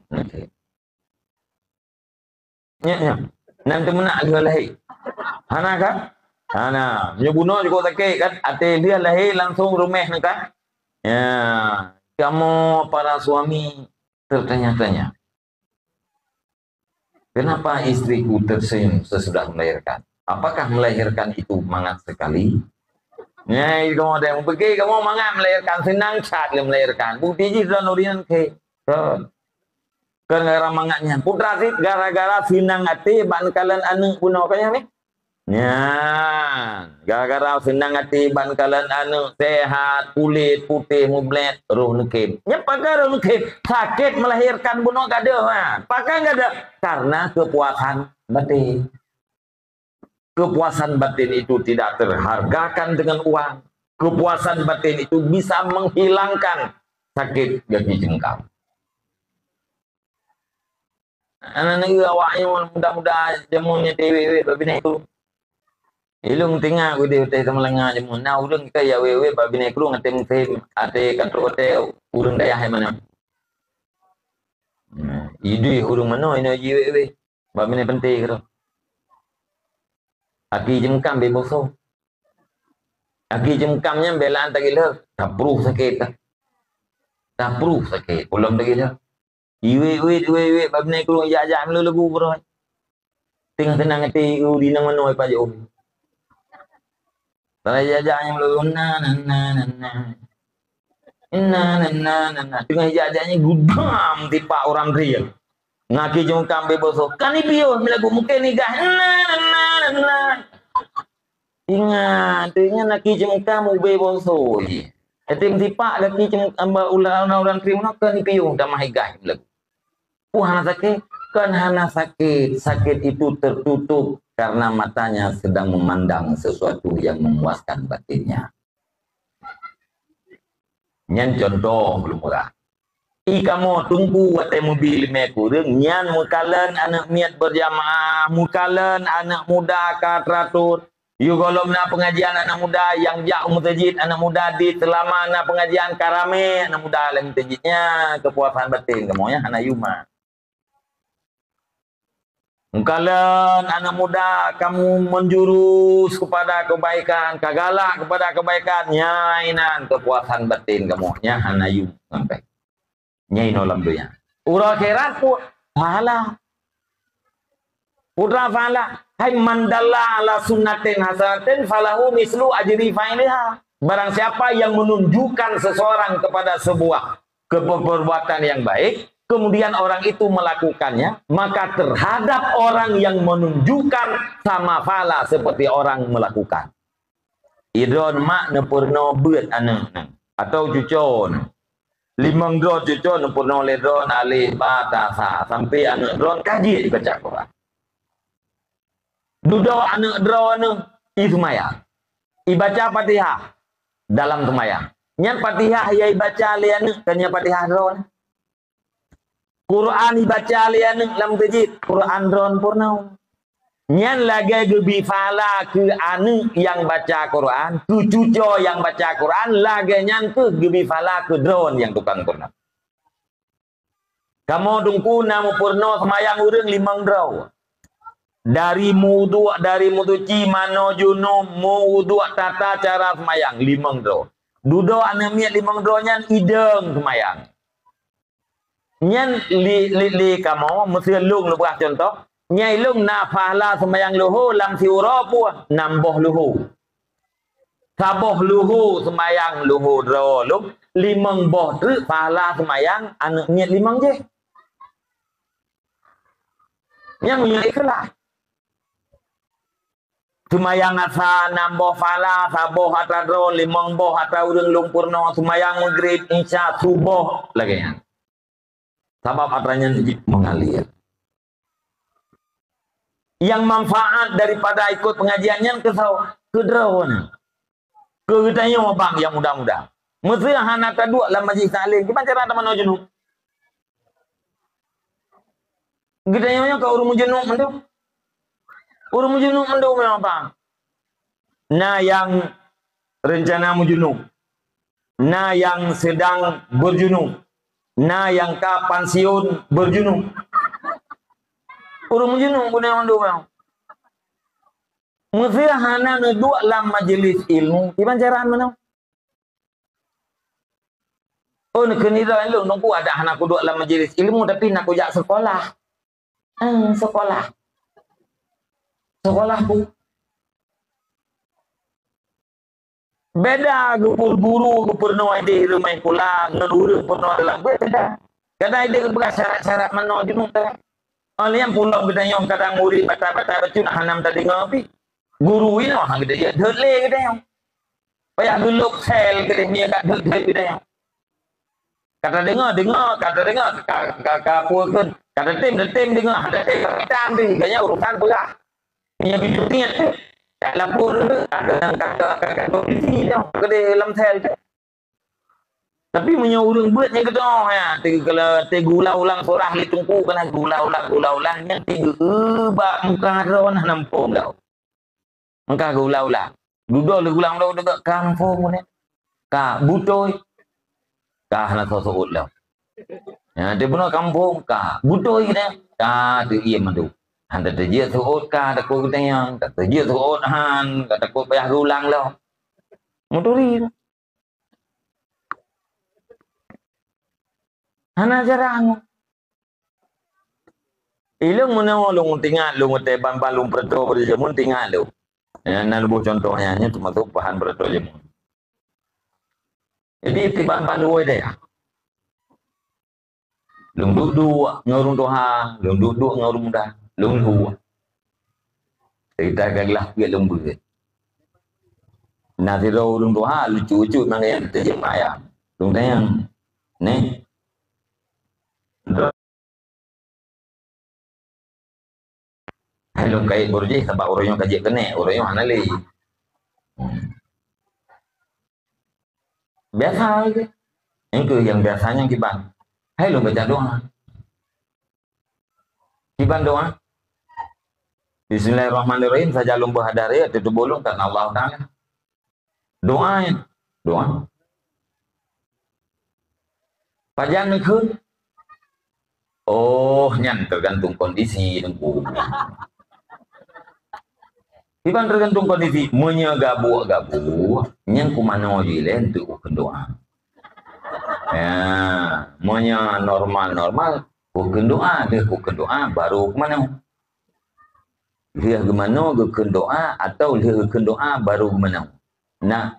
Nyan, nyan. Nan teumeunak lheueh lahé. Hana kan? Hana. Meunyoe bunoe jukôb sakét kan? Até lheueh lahé langsong ruméh nyan kan? Ya. Kamoe para suami tertanya-tanya, "Kenapa istriku tersenyum sesudah melahirkan? Apakah melahirkan itu mangat sekali?" Nyai kamoe deh, mupike kamoe mangat melahirkan, seunang that lé melahirkan. Bukti jih droeneuh ureueng nyan khe. Kan? Kon gara mangat nyan. Putra sit gara-gara seunang até ban kalon aneuk bunoe, kan nyan, eh? Nyan, gara-gara seunang até ban kalon aneuk, sehat, kulét putéh, mublét, roh neukhém. Nyan pakon roh neukhém? Sakét melahirkan bunoe gadôh, ha. Pakon gadôh? Karena kepuasan batin. Kepuasan batin itu tidak terhargakan dengan uang. Kepuasan batin itu bisa menghilangkan sakit gaki cemkam. Aneuk nanggroe awak nyoe muda-muda jameun nyoe teuwét-wét bak binéh krueng. Ilôn teuingat udeb teuh teuma langa jameun. Na ureueng ka ya wét-wét bak binéh krueng até musém, até ka trok até ureueng dayah nyang manoe. Nah, ideh ureueng manoe inoe jiwét-wét. Bak binéh peunteng keudroe. Aki jeumeukham bèk bosoe. Aki jeumeukham nyan bèk lam tagilheueh, tapruh sakét ka. Tapruh sakét, ulôn tagilheueh. Iwét-wét, iwét-wét, bak binéh krueng jak-jak meuleulebu beurôi. Teungoh teunang até u di nang manoe pajoh. Bak jak-jak nyang meuleulebu, na, na, na, na, na. Na, na, na, na, na. Teungoh jak-jak nyan gudam tipak ureueng trieng. Ngon aki jeumeukham bèk bosoe. Kan ipiôh meulagu mungken igah. Na, na, na, na, na. Ingat, ingat aki jeumeukham ubé bosoe. Até tipak gaki jeumeukham bak ulah ureueng trieng nyoe kan ipiôh damah igah meulagu. Peue hana sakét? Kan hana sakét. Sakét itu tertutup karena matanya sedang memandang sesuatu yang memuaskan batinnya. Nyan contoh ulôn peugah. I kamoe teungku watèe mubi limè kureueng, nyan meukalon aneuk miet berjamaah, meukalon aneuk muda ka teratur. Yôh gohlom na pengajian aneuk muda nyang jak u meuseujid, aneuk muda di seulama na pengajian ka ramè aneuk muda lam meuseujid nyan, keupuasan batin kamoe nyan hana yum. Meukalon aneuk muda kamoe menjurus kepada kebaikan, ka galak kepada kebaikan, nyan inan keupuasan batin kamoe nyan hana yum sampai. Nyan inoe lam donya. Uroe akhirat pun pahala. Putra pahala, hai man dalla ala sunnatin hasanatin falahu mislu ajri fa'iliha. Barang siapa yang menunjukkan seseorang kepada sebuah ke-, perbuatan yang baik, kemudian orang itu melakukannya, maka terhadap orang yang menunjukkan sama pahala seperti orang melakukan. Idroe mak neupeurunoe beuet aneuk nyan, atau cucoe nyan. Limong droe cucoe neupeurunoe lé droe alif, ba, ta, sa, sampai aneuk droe ka jeuet baca Quran. Dudoe aneuk droe nyan i seumayang. Ibaca Fatihah dalam seumayang. Nyan Fatihah nyang ibaca lé aneuk, kon nyan Fatihah droe nyan. Quran ibaca lé aneuk lam meuseujid, Quran droe peurunoe. Nyan lagèe geubri pahala keu aneuk nyang baca Quran, keu cucoe nyang baca Quran, lagèe nyan kheueh geubri pahala keu droe nyang tukang peurunoe. Kamoe teungku na meupeurunoe seumayang ureueng limong droe. Dari meuwudhu, dari meusuci, manoe junub, meuwudhu, tata cara seumayang limong droe. Dudoe aneuk miet limong droe nyan idong seumayang. Nyan lé, lé, lé kamoe, meuseu lôn lôn peugah cuntoh, nyan ilôn na pahala seumayang luho lam siuroe pun nam boh luho. Saboh luho seumayang luho droe lôn, limong boh treuk pahala seumayang aneuk miet limong jih. Nyan meunyoe ikhlas. Seumayang asa nam boh pahala, saboh atra droe, limong boh atra ureueng lôn peurunoe, seumayang Maghrib, Isya, Suboh, lagèe nyan. Sabab atra nyan jeuet mengalir. Nyang manfaat daripada ikot pengajian nyan keu soe? Keu droeneuh. Keu geutanyoe bang nyang muda-muda. Meuseu hana taduek lam majlis taklim, kiban cara tamanoe junub? Geutanyoe nyoe ka ureueng meujunub mandum. Ureueng meujunub mandum nyoe bang. Na nyang reuncana meujunub. Na nyang seudang beujunub, na nyang ka pansiun beujunub. Ureueng meujunub guna mandum nyoe. Meuseu hana neuduek lam majlis ilmu, kiban cara meunoe? Oh, neukheun nilai lôn, nungku adak hana kuduek lam majlis ilmu, tapi na kujak sekolah. Eh, sekolah. Sekolah, Bu. Beda geupeu-, guru geupeurunoe idéh rumoh sikula ngon ureueng peurunoe dalam buet beda. Kadang idéh geupeugah syarat-syarat manoe junub teuh. Oh, lheueh nyan pulom geutanyoe kadang murit batai-batai bacut hana tadeungoe pih. Guru inoe han geutanyoe jeuet lé geutanyoe. Payah geulôb sel geutanyoe meunyoe ka jeuet geutanyoe. Ka tadeungoe, deungoe, ka tadeungoe, ka, ka, ka peue kheun. Ka tatem, tatem deungoe, hana tatem, ka tatem pih. Geutanyoe urusan peurah. Meunyoe bit teutiet, Ka lapor, ka, ka, ka, ka, ka, ka, polisi nyoe, keudeh lam sel tu. Tapi meunyoe ureueng beuet nyang keudroe, ya, te-, kalau te geuulang-ulang surah lé teungku, keunan geuulang-ulang, geuulang-ulang, nyan te geu-, bak muka droe nah hana muphom lom. Maka geuulang-ulang. Dudoe lé geuulang-ulang deungon ka muphom nyan. Ka beutôi. Ka hana soe seuôt lom. Ya, di bunoe ka muphom ka beutôi nyan. Ka teuiem mandum. Han tateujeuet seuôt ka takot geutanyong, tateujeuet seuôt han, ka takot payah geuulang lom. Meuturi. Hana jarang. Ilôn meunyoe lôn teuingat lôn watèe ban-ban lôn peureutoe bak jameun teuingat lôn. Ya, na lôn boh contoh nyan, nyan teumasok bahan peureutoe jameun. Jadi, di ban-ban lôn watèe. Lôn duek-duek ngon ureueng tuha, lôn duek-duek ngon ureueng muda, lôn lhue. Cerita ka glah peuet lôn beuet. Na sidroe ureueng tuha lucu-lucu ngon nyang teujeumah ayam. Lôn tanyong, "Neh, hai lôn kayèe baroe jih sabab uroe nyoe ka jeuet keuneuk, uroe nyoe hana lé." Hmm. Biasa aja. Nyang keuh nyang biasa nyan kiban. Hai lôn baca doa. Kiban doa. Bismillahirrahmanirrahim, saja lôn beuhadar ya, tutup bolong karena Allah Ta'ala. Doa ya. Doa. Pajan neukheun? Oh, nyan tergantung kondisi, Teungku. Kiban tergantung kondisi. Meunyoe gabuek-gabuek, nyan kumanoe jih lé untuk ukheun doa. Ya, meunyoe normal-normal, ukheun doa, deh ukheun doa, baru kumanoe. Lheueh geumanoe geukheun doa atau lheueh geukheun doa baru geumanoe? Nah,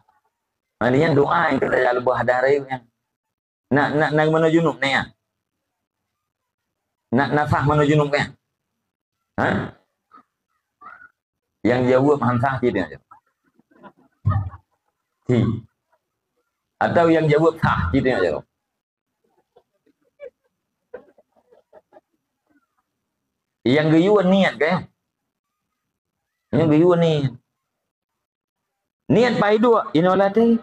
nyan doa nyang ka tajak leubeh hadar rayeuk nyan. Na, na, na geumanoe junub na nyan? Na, na sah manoe junub nyan? Ha? Nyang jaweueb han sah cit nyan. Hi. Atau nyang jaweueb sah cit nyan. Nyang geuyue niet keu? Nyang geuyue niet. Niet paih duek, inoe latèe.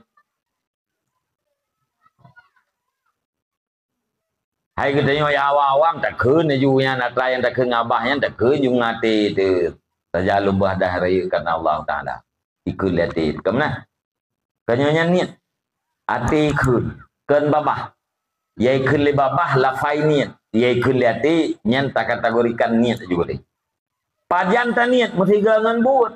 Hai geutanyoe nyang awam-awam takheun laju nyan, atra nyang takheun ngon babah nyan takheun ju ngon até teuh. Saja lôn beuhadar rayeuk karena Allah Ta'ala. Ikheun lé até teuh. Ka meunan? Ka nyoe nyan niet. Até kheun, kheun babah. Nyang ikheun lé babah lafai niet, nyang ikheun lé até nyan takategorikan niet juga deh. Pajan taniet meusigoe ngon buet.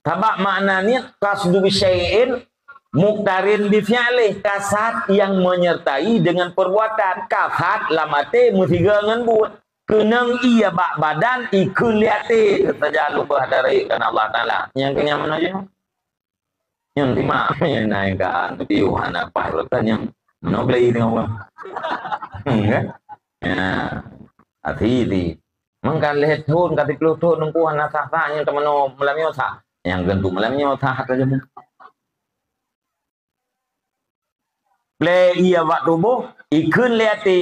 Sabab makna niet qasdu syai'in muqtarin bi fi'lih, kasat yang menyertai dengan perbuatan, kasat lam até meusigoe ngon buet. Keunong ie bak badan, ikheun lé até, saja lôn beuhadar rayeuk karena Allah Ta'ala. Nyang keu nyan meunan jih. Nyan teuma na nyang ka neupiôh hana paih rot nyan meunoe glai teungoh. Hmm, kan? Ya. Hati-hati. Mangka lhèe thôn ka siplôh thôn Teungku hana sah-sah nyan teumanoe malam nyoe sah. Nyang geuntu malam nyoe sah atra jameun. Plé ie bak tuboh, ikheun lé até.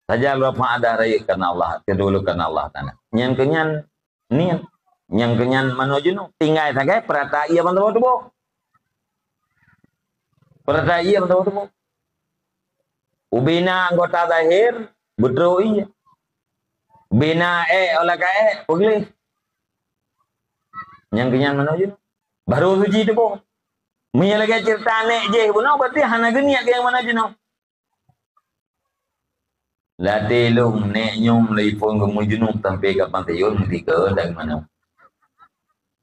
Saja lôn beuhadar rayeuk karena Allah, keudulu karena Allah Ta'ala. Nyang keu nyan niet, nyang keu nyan manoe junub. Tinggai sagai peurata ie ban tuboh-tuboh. Peurata ie ban tuboh-tuboh. Ubena anggota zahir, beutrok ie. Ubena ék, óh lagak ék, peugleh. Nyang keu nyan manoe junub. Baru suci tuboh. Meunyoe lagèe ceurita nèk jih bunoe, berarti hana geuniet keu nyang manoe junub. Latèe lôn nèk nyoe mulai phôn keu meujunub sampai ka pantayôn meusigoe dan manoe.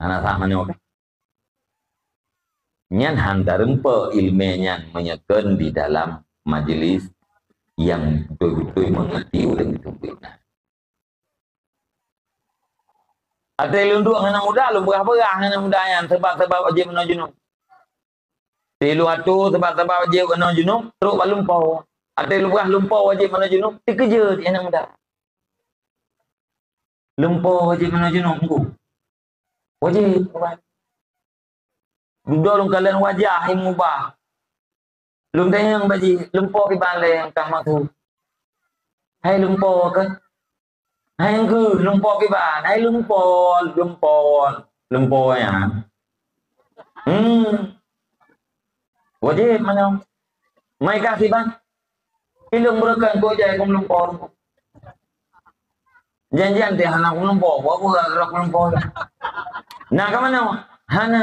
Hana sah manoe. Nyan han tareumpok ileumèe nyan meunyoe kon di dalam majlis nyang beutôi-beutôi meungerti ureueng itu beuna. Até lôn duek ngon aneuk muda, lôn peugah-peugah ngon aneuk muda nyan, sabab-sabab wajéb meunoe junub. Até lôn atô sabab-sabab wajéb meunoe junub, trok bak lumpoe. Até lôn peugah lumpoe wajéb meunoe junub, teukeujot aneuk muda. Lumpoe wajéb meunoe junub, Teungku. Wajéb, peugah. Dudoe lôn kalon wajah nyang mubah. Lôn tanyong bak jih, lumpoe kiban lé nyang ka maksud. Hai lumpoe keuh? Hai keuh lumpoe kiban? Hai lumpoe, lumpoe. lumpoe nyan. Hmm. Wajéb manyong. Mai kah siban. Ilong beureukan kok jai kum lumpoe. Janjian teh hana kum lumpoe, buat buat rok lumpoe. Nah, ka mana? Hana.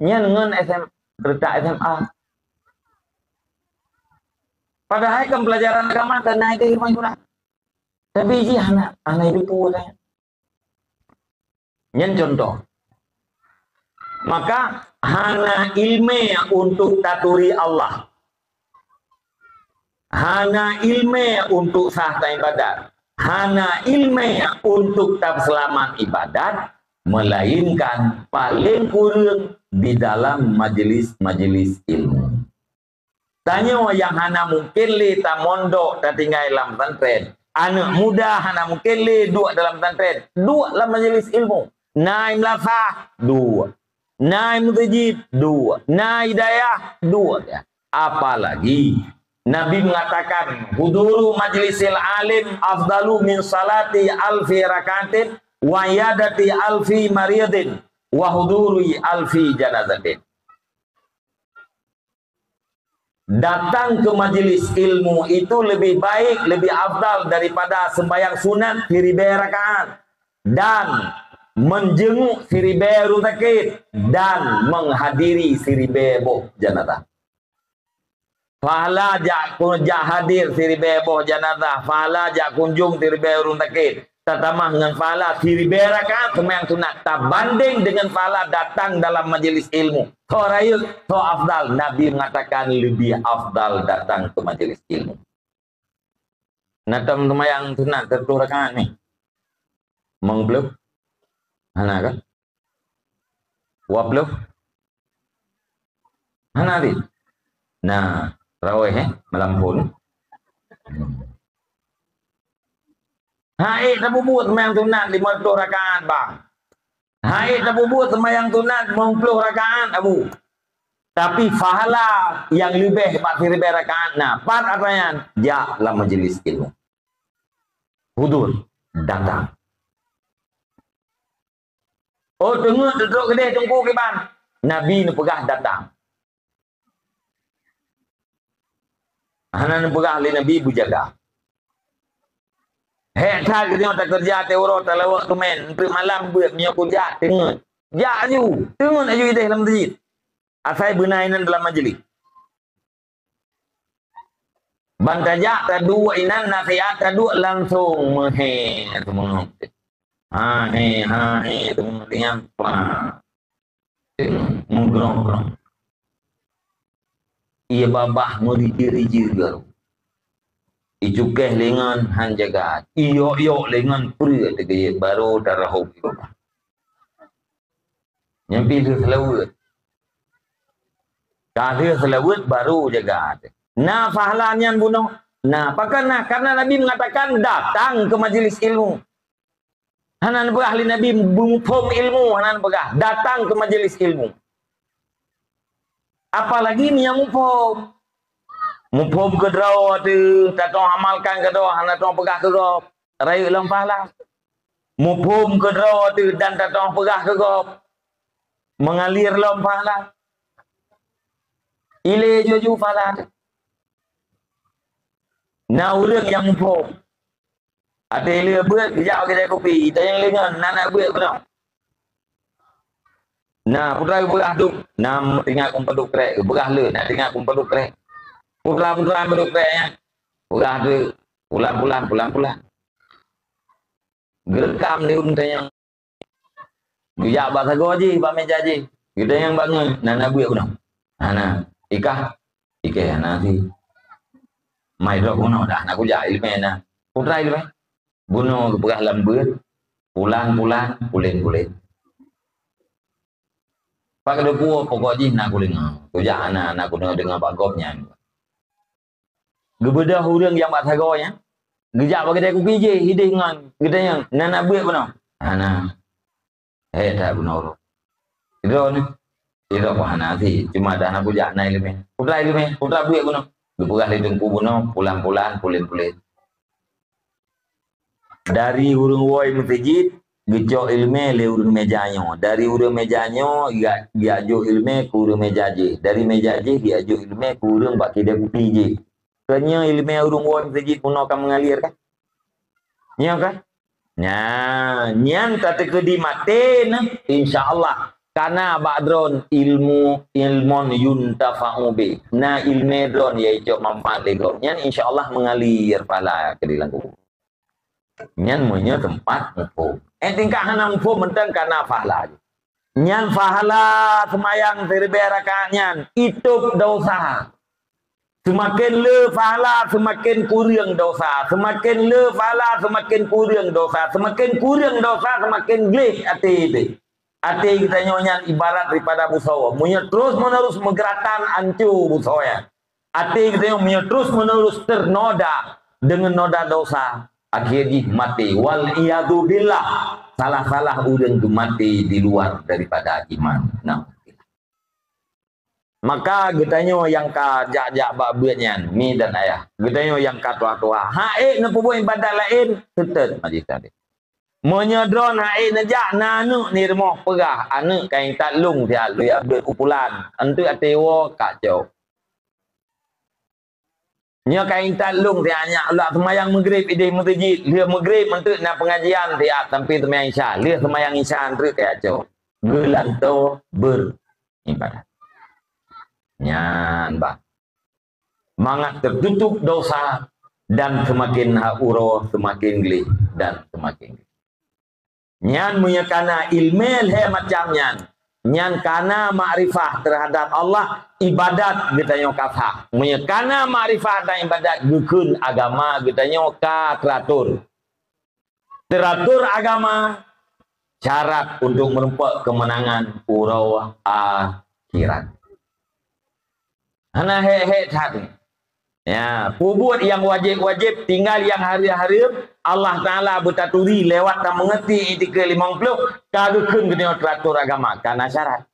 Nyan ngon S M, reutak S M A. Padahai kan pelajaran agama kan naik dari rumah. Tapi jih hana, hana itu pun. Nyan contoh. Maka hana ilmé untuk taturi Allah. Hana ilmé untuk sah taibadat. Hana ilmé untuk taseulamat ibadat, melainkan paling kureueng di dalam majelis-majelis ilmu. Tanyoe nyang hana mungken lé tamondok tatinggai lam pesantren. Aneuk muda hana mungken lé duek dalam pesantren. Duek lam majelis ilmu. Na i meulasah, duek. Na i meuseujid, duek. Na i dayah, duek. Apalagi Nabi mengatakan, "Huduru majlisil alim afdalu min salati alfi rakaatin wa iyadati alfi maridin wa huduri alfi janazatin." Datang ke majelis ilmu itu lebih baik, lebih afdal daripada sembahyang sunat siribèe rakaat dan menjenguk siribèe ureueng sakét dan menghadiri siribèe boh janazah. Pahala jak ku-, jak hadir siribèe boh janazah, pahala jak kunjung siribèe ureueng sakét. Tatamah ngon pahala siribèe rakaat seumayang sunat tabandeng dengan pahala datang dalam majelis ilmu. Tho rayeuk, tho afdal, Nabi mengatakan lebih afdal datang ke majelis ilmu. Na tom seumayang sunat siratoh rakaat ni? Meung ploh? Hana kan? Dua ploh? Hana lé. Nah, raweh, eh, malam phon. Hmm. Hai, tapubuet seumayang sunat lima ploh rakaat, bang. Hai, tapubuet seumayang sunat lima ploh rakaat, Abu. Tapi pahala nyang leubeh bak siribèe rakaat na. Pat atra nyan? Jak lam majelis ilmu. Hudur, datang. Oh, teungeut duek keudeh teungku kiban. Nabi neupeugah datang. Hana neupeugah lé Nabi beujaga. Hék that geutanyoe takeureuja teuh uroe talaweuek teumèn, eunteuk malam beuet meunyoe kujak teungeut. Jak aju, teungeut aju ideh lam masjid. Asai beuna inan dalam majelis. Ban tajak taduek inan nasihat taduek langsong meuhé teuma. Ha he, ha he teuma nyang pa. Meugrong-grong. Ie babah meuriji-riji garu. Icukéh lingon han jaga. Iyok-yok lingon peureuet teugeuyeuk baru tarahom ie babah. Nyan pih lheueh seulaweuet. Ka lheueh seulaweuet baru jaga. Na pahala nyan bunoe? Na, pakon na? Karena Nabi mengatakan datang ke majelis ilmu. Hana neupeugah lé Nabi muphom ilmu, hana neupeugah. Datang ke majelis ilmu. Apalagi meunyo muphom. Muphom keudroe teuh, tatong amalkan keudroe, hana tong peugah keu gob. Rayeuk lom pahala. Muphom keudroe teuh dan tatong peugah keu gob. Mengalir lom pahala. Ilée juju pahala teuh. Na ureuëng nyang muphom. Até le beuet geujak bak keudè kupi, tanyong lé ngon, na na beuet bunoe. Na, putra geupeugah dum, na teuingat kum padub krek, geupeugah le, na teuingat kum padub krek. Putra-putra padub krek nyan, peugah dum, pulan-pulan, pulan-pulan. Geureukam di ureuëng tanyong. Geujak bak sagoe jih, bak meuja jih. Geutanyong bak ngon, na na beuet bunoe. Hana. Ikah? Ikah hana si. Mai droe bunoe dah, na kujak ileumèe na. Putra ileumèe. Bunoe geupeugah lam beuet, pulan-pulan, pulen-pulen. Pak Keudeupuek pokok jih na kudeungoe. Kujak hana, na kudeungoe-deungoe bak gob nyan. Geubeudôh ureuëng nyang bak sagoe nyan. Geujak bak keudè kupi jih, ideh ngon geutanyong, na na beuet bunoe? Hana. Hék that bunoe uroe. Sidroe ni. Sidroe pun hana si. Cuma dah na kujak na ileumèe. Putra ileumèe. Putra beuet bunoe. Geupeugah lé teungku bunoe, pulan-pulan, pulen-pulen. Dari ureuëng woe meuseujid, geucok iéleumé lé ureuëng meuja nyoe. Dari ureuëng meuja nyoe, geujak jok iéleumé keu ureuëng meuja jéh. Dari meuja jéh, geujak jok iéleumé keu ureuëng bak keudè kupi jéh. Keu nyoe iéleumé ureuëng woe meuseujid bunoe ka meungalir kan? Nyoe kan? Nyan, nyan tateukeudi maté neuh, insya Allah. Kana bak droe ilmu, ilmun yuntafa'u bih. Na iéleumé droe nyang jicok manfaat lé gob. Nyan insya Allah meungalir pahala keu di lam kubu. Nyan meunyoe teumpat muphom. Eh, tingkat hana muphom mantong kana pahala. Nyan pahala seumayang siribèe rakaat nyan, itôb dosa. Seumaken le pahala, seumaken kureueng dosa. Seumaken le pahala, seumaken kureueng dosa. Seumaken kureueng dosa, seumaken gleh até teuh. Até geutanyoe nyan ibarat daripada busoe. Meunyoe terus-menerus meugeuratan, anco busoe nyan. Até geutanyoe meunyoe terus-menerus teunoda deungon noda dosa, akhé jih maté. Wal iyadzu billah. Salah-salah ureuëng geumaté di luar daripada iman. Nah. Maka geutanyoe nyang ka jak-jak bak beuet nyan, mi dan ayah. Geutanyoe nyang ka tuha-tuha. Hak ék neupeubuet iébadat laén, seutôt majlis taklim. Meunyoe droe hak ék neujak, na aneuëk di rumoh peugah, aneuëk ka intat lông siat, lôn jak beuet u pulan. Enteuk até woe ka cok. Nyoe ka intat lông siat nyak, lôn jak seumayang Maghrib idéh meuseujid. Lheueh Maghrib enteuk na peungajian siat sampai seumayang Isya. Lheueh seumayang Isya enteuk ka cok. Geulantoe beribadat. Nyan bah. Mangat teututup dosa dan seumaken hak uroe seumaken gleh dan seumaken gleh. Nyan meunyoe kana iéleumé lhée macam nyan, nyan kana makrifah teuhadap Allah, ibadat geutanyoe ka sah. Meunyoe kana makrifah dan ibadat geukheun agama geutanyoe ka teuratur. Teuratur agama syarat untuk meurumpok keumeunangan uroe akhirat. Hana hék-hék that. Ya, peubuet nyang wajéb-wajéb, tinggai nyang hareuem-hareuem, Allah Taala beutaturi lewat tameungerti itikeuet limong ploh, ka geukheun geutanyoe teuratur agama, kana syarat.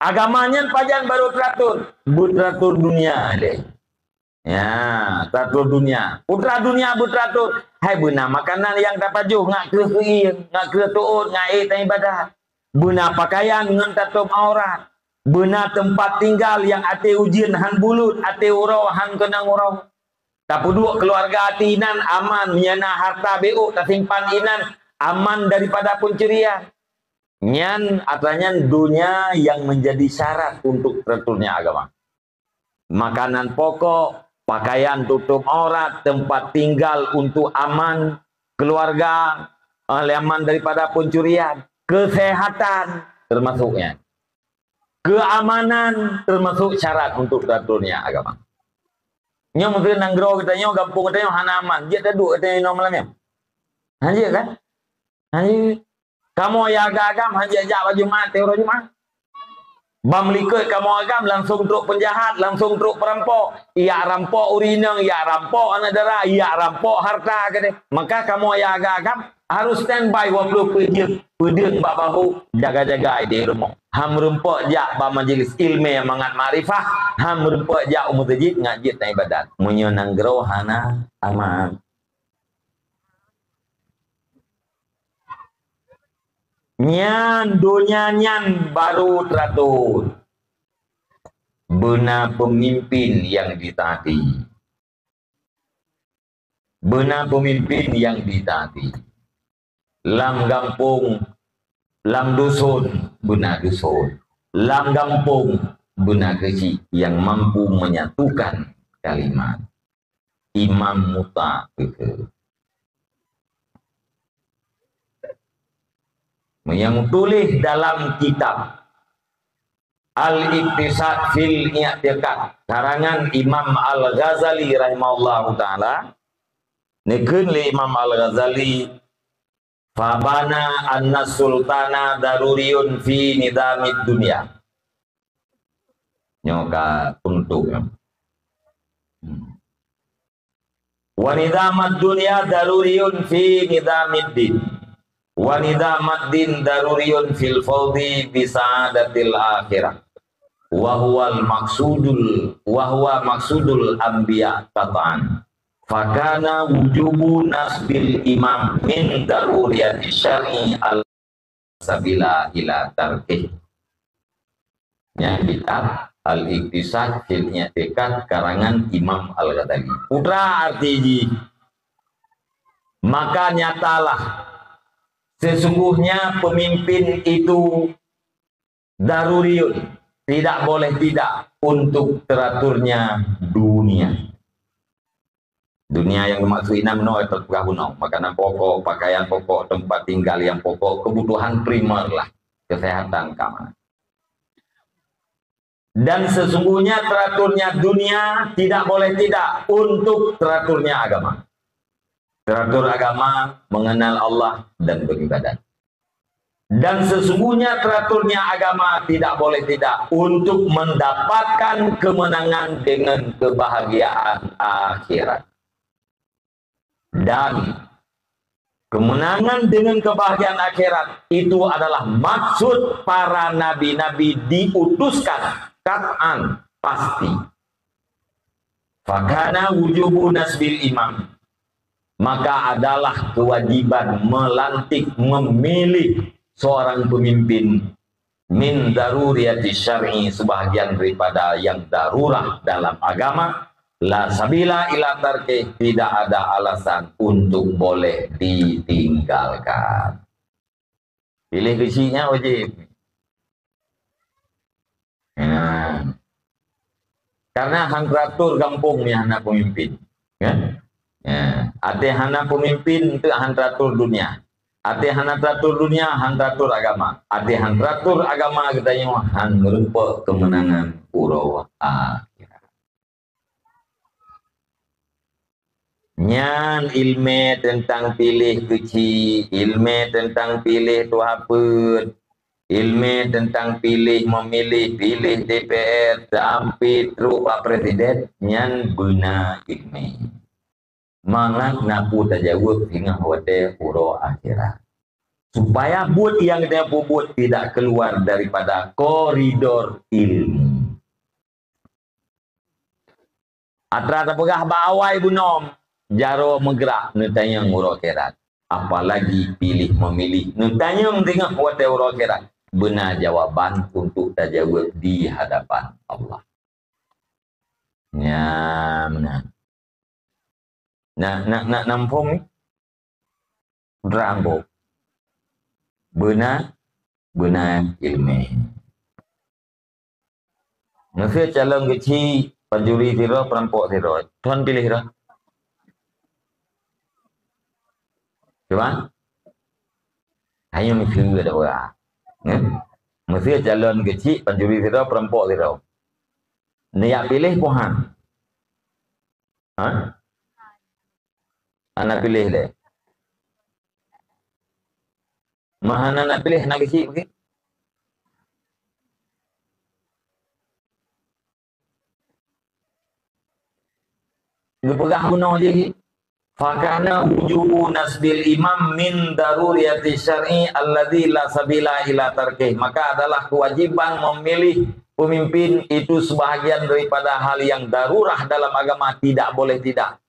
Agama nyan pajan barô teuratur, beuteuratur dunia lé. Ya, teuratur dunia. Putra dunia beuteuratur, hai beuna makanan nyang tapajoh ngat keuh keuieng, ngat keuh teuôt, ngat ék taibadat. Beuna pakaian ngon tatôb aurat. Beuna teumpat tinggai nyang até ujeuen han bulut, até uroe han keunong uroe. Tapeuduek keuluwarga ateueh inan aman, meunyoe na hareuta bék tasimpan inan aman daripada peuncurian. Nyan atra nyan donya nyang meunjadi syarat untuk teuraturnya agama. Makanan pokok, pakaian tutôb aurat, teumpat tinggai untuk aman keuluwarga, eh, aman daripada peuncurian, keuseuhatan teumasuknya. Keamanan teumasuk syarat untuk teuraturnya agama. Nyoe meukeue nanggroe geutanyoe, gampông geutanyoe hana aman, jeuet taduek geutanyoe inoe malam nyoe? Hanjeuet kan? Hanjeuet. Kamoe nyang agam-agam hanjeuet jak bak Jumat, teuh uroe Jumat. Bak meulikot kamoe agam langsung trok peunjahat, langsung trok peurampok. Ijak rampok ureueng inong, ijak rampok aneuk dara, ijak rampok hareuta keudeh. Maka kamoe nyang agam-agam harôh standby dua ploh peuet jeuem, peudeueng bak bahô, jaga-jaga idéh rumoh. Han meurumpok jak bak majlis iéleumé mangat makrifah, han meurumpok jak u meuseujid ngat jeuet taibadat. Meunyoe nanggroe hana aman. Nyan donya nyan barô teuratur. Beuna peumimpin nyang jitaati. Beuna peumimpin nyang jitaati. Lam gampông, lam duson, beuna duson. Lam gampông, beuna keuchik nyang mampu menyatukan kalimat. Imam muta keuh. Meunyoe tuléh dalam kitab Al-Iqtisad fil I'tiqad, karangan Imam Al-Ghazali rahimahullahu taala, neukheun lé Imam Al-Ghazali, "Fabana anna sultana daruriyun fi nizamid dunya." Nyoe ka penutup, ya. Hmm. "Wa nizamad dunya daruriyun fi nizamid din. Wa nizamad din daruriyun fil fawzi bi sa'adatil akhirah. Wa huwal maqsudul, wa huwa maqsudul anbiya qat'an." Fakana wujubu nasbil imam min daruriyati syar'i al sabila ila tarkih. Nyan kitab Al-Iqtisad fil I'tiqad karangan Imam Al-Ghazali. Putra arti jih, maka nyatalah sesungguhnya pemimpin itu daruriyun, tidak boleh tidak, untuk teraturnya dunia. Dunia nyang dimaksud inan meunoe teupeugah bunoe, makanan pokok, pakaian pokok, tempat tinggal yang pokok, kebutuhan primer lah, kesehatan, keamanan. Dan sesungguhnya teraturnya dunia tidak boleh tidak untuk teraturnya agama. Teratur agama mengenal Allah dan beribadat. Dan sesungguhnya teraturnya agama tidak boleh tidak untuk mendapatkan kemenangan dengan kebahagiaan akhirat. Dan kemenangan dengan kebahagiaan akhirat itu adalah maksud para nabi-nabi diutuskan, qat'an, pasti. Fakana wujubu nasbil imam, maka adalah kewajiban melantik, memilih seorang pemimpin, min daruriyati syar'i, sebahagian daripada yang darurah dalam agama, la sabila ila tarkih, tidak ada alasan untuk boleh ditinggalkan. Piléh keuchik nyan wajéb. Ya. Karena han teratur gampông nyang hana pemimpin. Ya. Ya. Até hana pemimpin, tu han teratur dunia. Até hana teratur dunia, han teratur agama. Até han teratur agama, geutanyoe han meureumpok keumeunangan uroe akhirat. Nyan ileumèe teuntang piléh keuchik, ileumèe teuntang piléh tuha peuet, ileumèe teuntang piléh meumilih, piléh D P R, sampai trok bak presiden, nyan beuna ileumèe. Mangat na peue tajaweueb singoh watèe uroe akhirat. Supaya buet nyang geutanyoe peubuet tidak keluar daripada koridor ilmu. Atra tapeugah bak awai bunoe, jaroe meugrak neutanyong uroe akhirat. Apalagi piléh meumilih neutanyong singoh watèe uroe akhirat. Beuna jawaban untuk tajaweueb di hadapan Allah. Nyan meunan. Na, na, na, na muphom ni? Putra ambo. Beuna, beuna ileumèe. Meusé calon keuchik, pancuri sidroe, peurampok sidroe. Tuhan piléh droe. Cuba? Hanya meusé ada orang. Kan? Meusé calon keuchik, pancuri sidroe, peurampok sidroe. Neujak piléh peue han? Ha? Hana piléh lé. Meuhana na piléh, hana keuchik bagi. Geupeugah bunoe jih, "Fakana wujubu nasbil imam min daruriyati syar'i alladzi la sabila ila tarkih." Maka adalah kewajiban memilih pemimpin itu sebahagian daripada hal yang darurah dalam agama, tidak boleh tidak.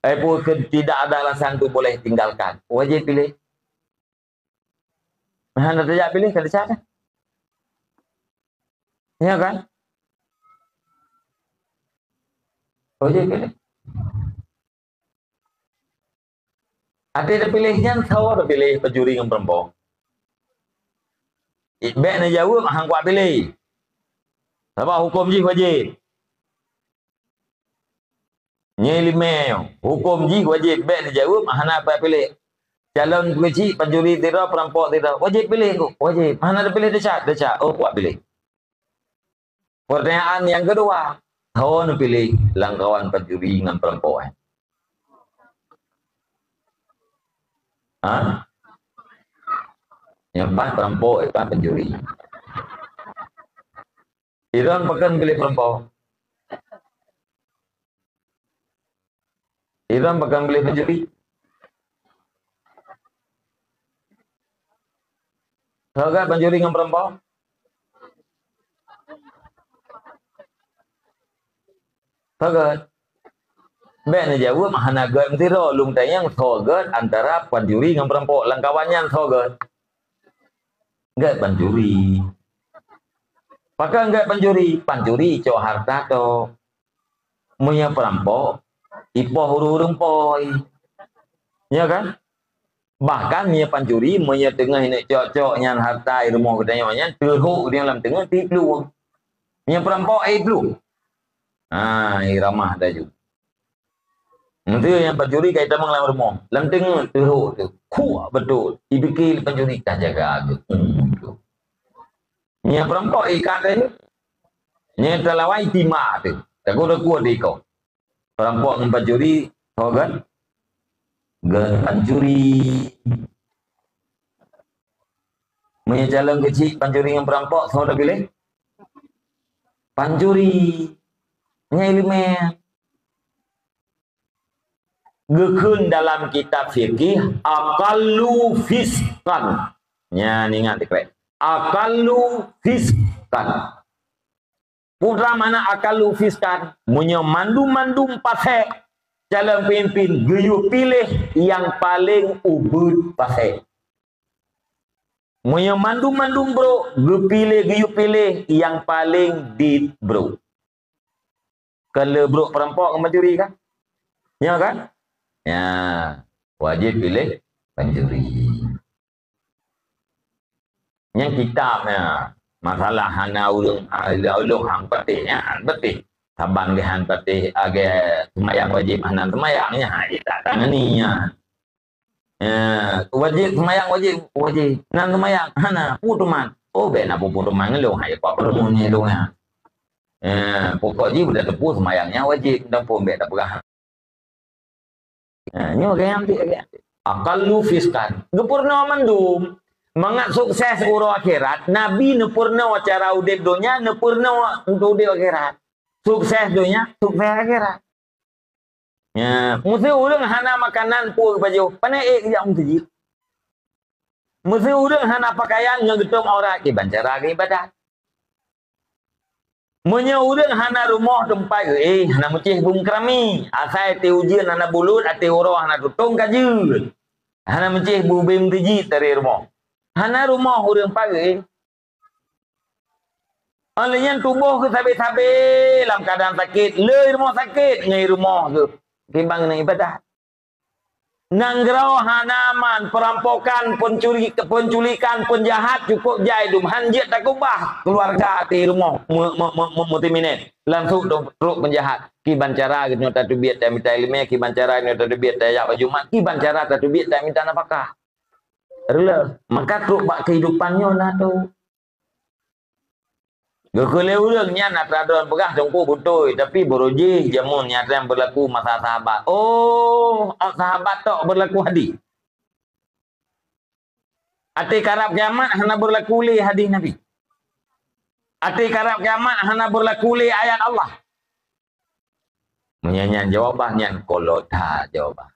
Eh, pu-, ke-, tidak ada alasan untuk boleh tinggalkan. Wajib pilih. Hana tajak pilih, ka teucat dah. Ya kan? Wajib pilih. Até tapiléh nyan, soe tapiléh, pancuri ngon peurampok? Bèk neujaweueb han kuat piléh. Sabab huköm jih wajéb. Nyan ileumèe nyoe, huköm jih wajéb, bèk neujaweueb hana kuat piléh. Calon keuchik, pancuri sidroe, peurampok sidroe, wajéb piléh, wajéb. Hana tapiléh, teucat, teucat. Oh, kuat piléh. Pertanyaan nyang keudua, soe neupiléh lam kawan pancuri ngon peurampok nyan? Ha? Nyang paih peurampok, nyang paih pancuri. Droen pakon piléh peurampok? Droen pakon piléh pancuri? Soe gèt pancuri ngon peurampok? Soe gèt? Bék neujaweueb hana gét meusidroe, lôn tanyong soe gét antara pancuri ngon peurampok, lam kawan nyan soe gét? Gét pancuri. Pakon gét pancuri? Pancuri icok hareuta tok. Meunyoe peurampok, ipoh ureuëng-ureuëng poi. Ya kan? Bahkan meunyoe pancuri, meunyoe teungoh ineuk cok-cok nyan hareuta i rumoh geutanyoe nyan, teuhok geutanyoe lam teungoh, teuh iplueng. Meunyoe peurampok, eh, iplueng. Ha, iramah laju. Meuseu nyang pancuri ka itamong lam rumoh, lam teungoh teuhok teuh. Kuat beutôi. Ipike lé pancuri ka jaga geuh. Hmm, tu. Nyang peurampok ikat teuh. Nyang teulawai timbak teuh. Takot-takot deh iko. Peurampok ngon pancuri, soe gét? Gét pancuri. Meunyoe calon keuchik pancuri ngon peurampok, soe tapiléh? Pancuri. Nyan iéleumé. Geukheun dalam kitab fikih, aqallu fisqan. Nyan ingat dikrek. Aqallu fisqan. Peue makna aqallu fisqan? Meunyoe mandum-mandum pasék calon peumimpin geuyue piléh nyang paleng ubit pasék. Meunyoe mandum-mandum brok geupiléh, geuyue piléh nyang paleng dit brok. Kon le brok peurampok ngon pancuri kan? Ya kan? Ya, wajéb piléh pancuri. Nyang kitab nyan, masalah hana ureuëng, ah, ureuëng han patéh nyan, han patéh. Saban geuh han patéh, agée seumayang wajéb hana seumayang nyan, ha, tak tangani nyan. Eh, wajéb seumayang, wajéb, wajéb. Nan seumayang, hana, peue teuma. Oh, bék na peue-peue teuma ngon lôn, hai, apa peue teuma ngon lôn nyan. Eh, pokok jih udah teupeu seumayang nyan wajéb, dan pun bék tapeugah. Ha, nyoe gaya ambil, gaya ambil. Aqallu fisqan. Geupeurunoe mandum. Mangat sukses uroe akhirat, Nabi neupeurunoe cara udeb donya, neupeurunoe untuk udeb akhirat. Sukses donya, sukses akhirat. Ya, meuseu ureuëng hana makanan peue geupajoh, pane ék geujak u meuseujid. Meuseu ureuëng hana pakaian ngon geutom aurat, kiban cara geuibadat. Meunyoe ureuëng hana rumoh teumpat geuéh, hana meucéh beumeukeuramik, asai até ujeuen hana bulut, até uroe hana tutong ka jeuet. Hana meucéh beu-, beumeusijid dari rumoh. Hana rumoh ureuëng pat geuéh. Óh lheueh nyan tuboh geuh sabe-sabe lam keuadaan sakét, le i rumoh sakét ngon i rumoh geuh kiban ngon ibadat. Nanggroe hana aman, perampokan, pencuri-, penculikan, penjahat cukup jai dum. Han jeuet takeubah keuluwarga até rumoh me-, me-, me-, me-, meuteuminen. Langsung trok, trok penjahat. Kiban cara geutanyoe tateubiet tamita iéleumé, kiban cara geutanyoe tateubiet tajak bak Jumat, kiban cara tateubiet tamita nafakah. Reuloh, maka trok bak keuhidupan nyoe na tu. Geukheun lé ureuëng nyan atra droe peugah teungku beutôi, tapi barô jih jameun nyang beurlaku masa sahabat. Oh, sahabat tok beurlaku hadih. Até karab kiamat hana beurlaku lé hadih Nabi. Até karab kiamat hana beurlaku lé ayat Allah. Meunyan nyan jawaban nyan kolot that jawaban.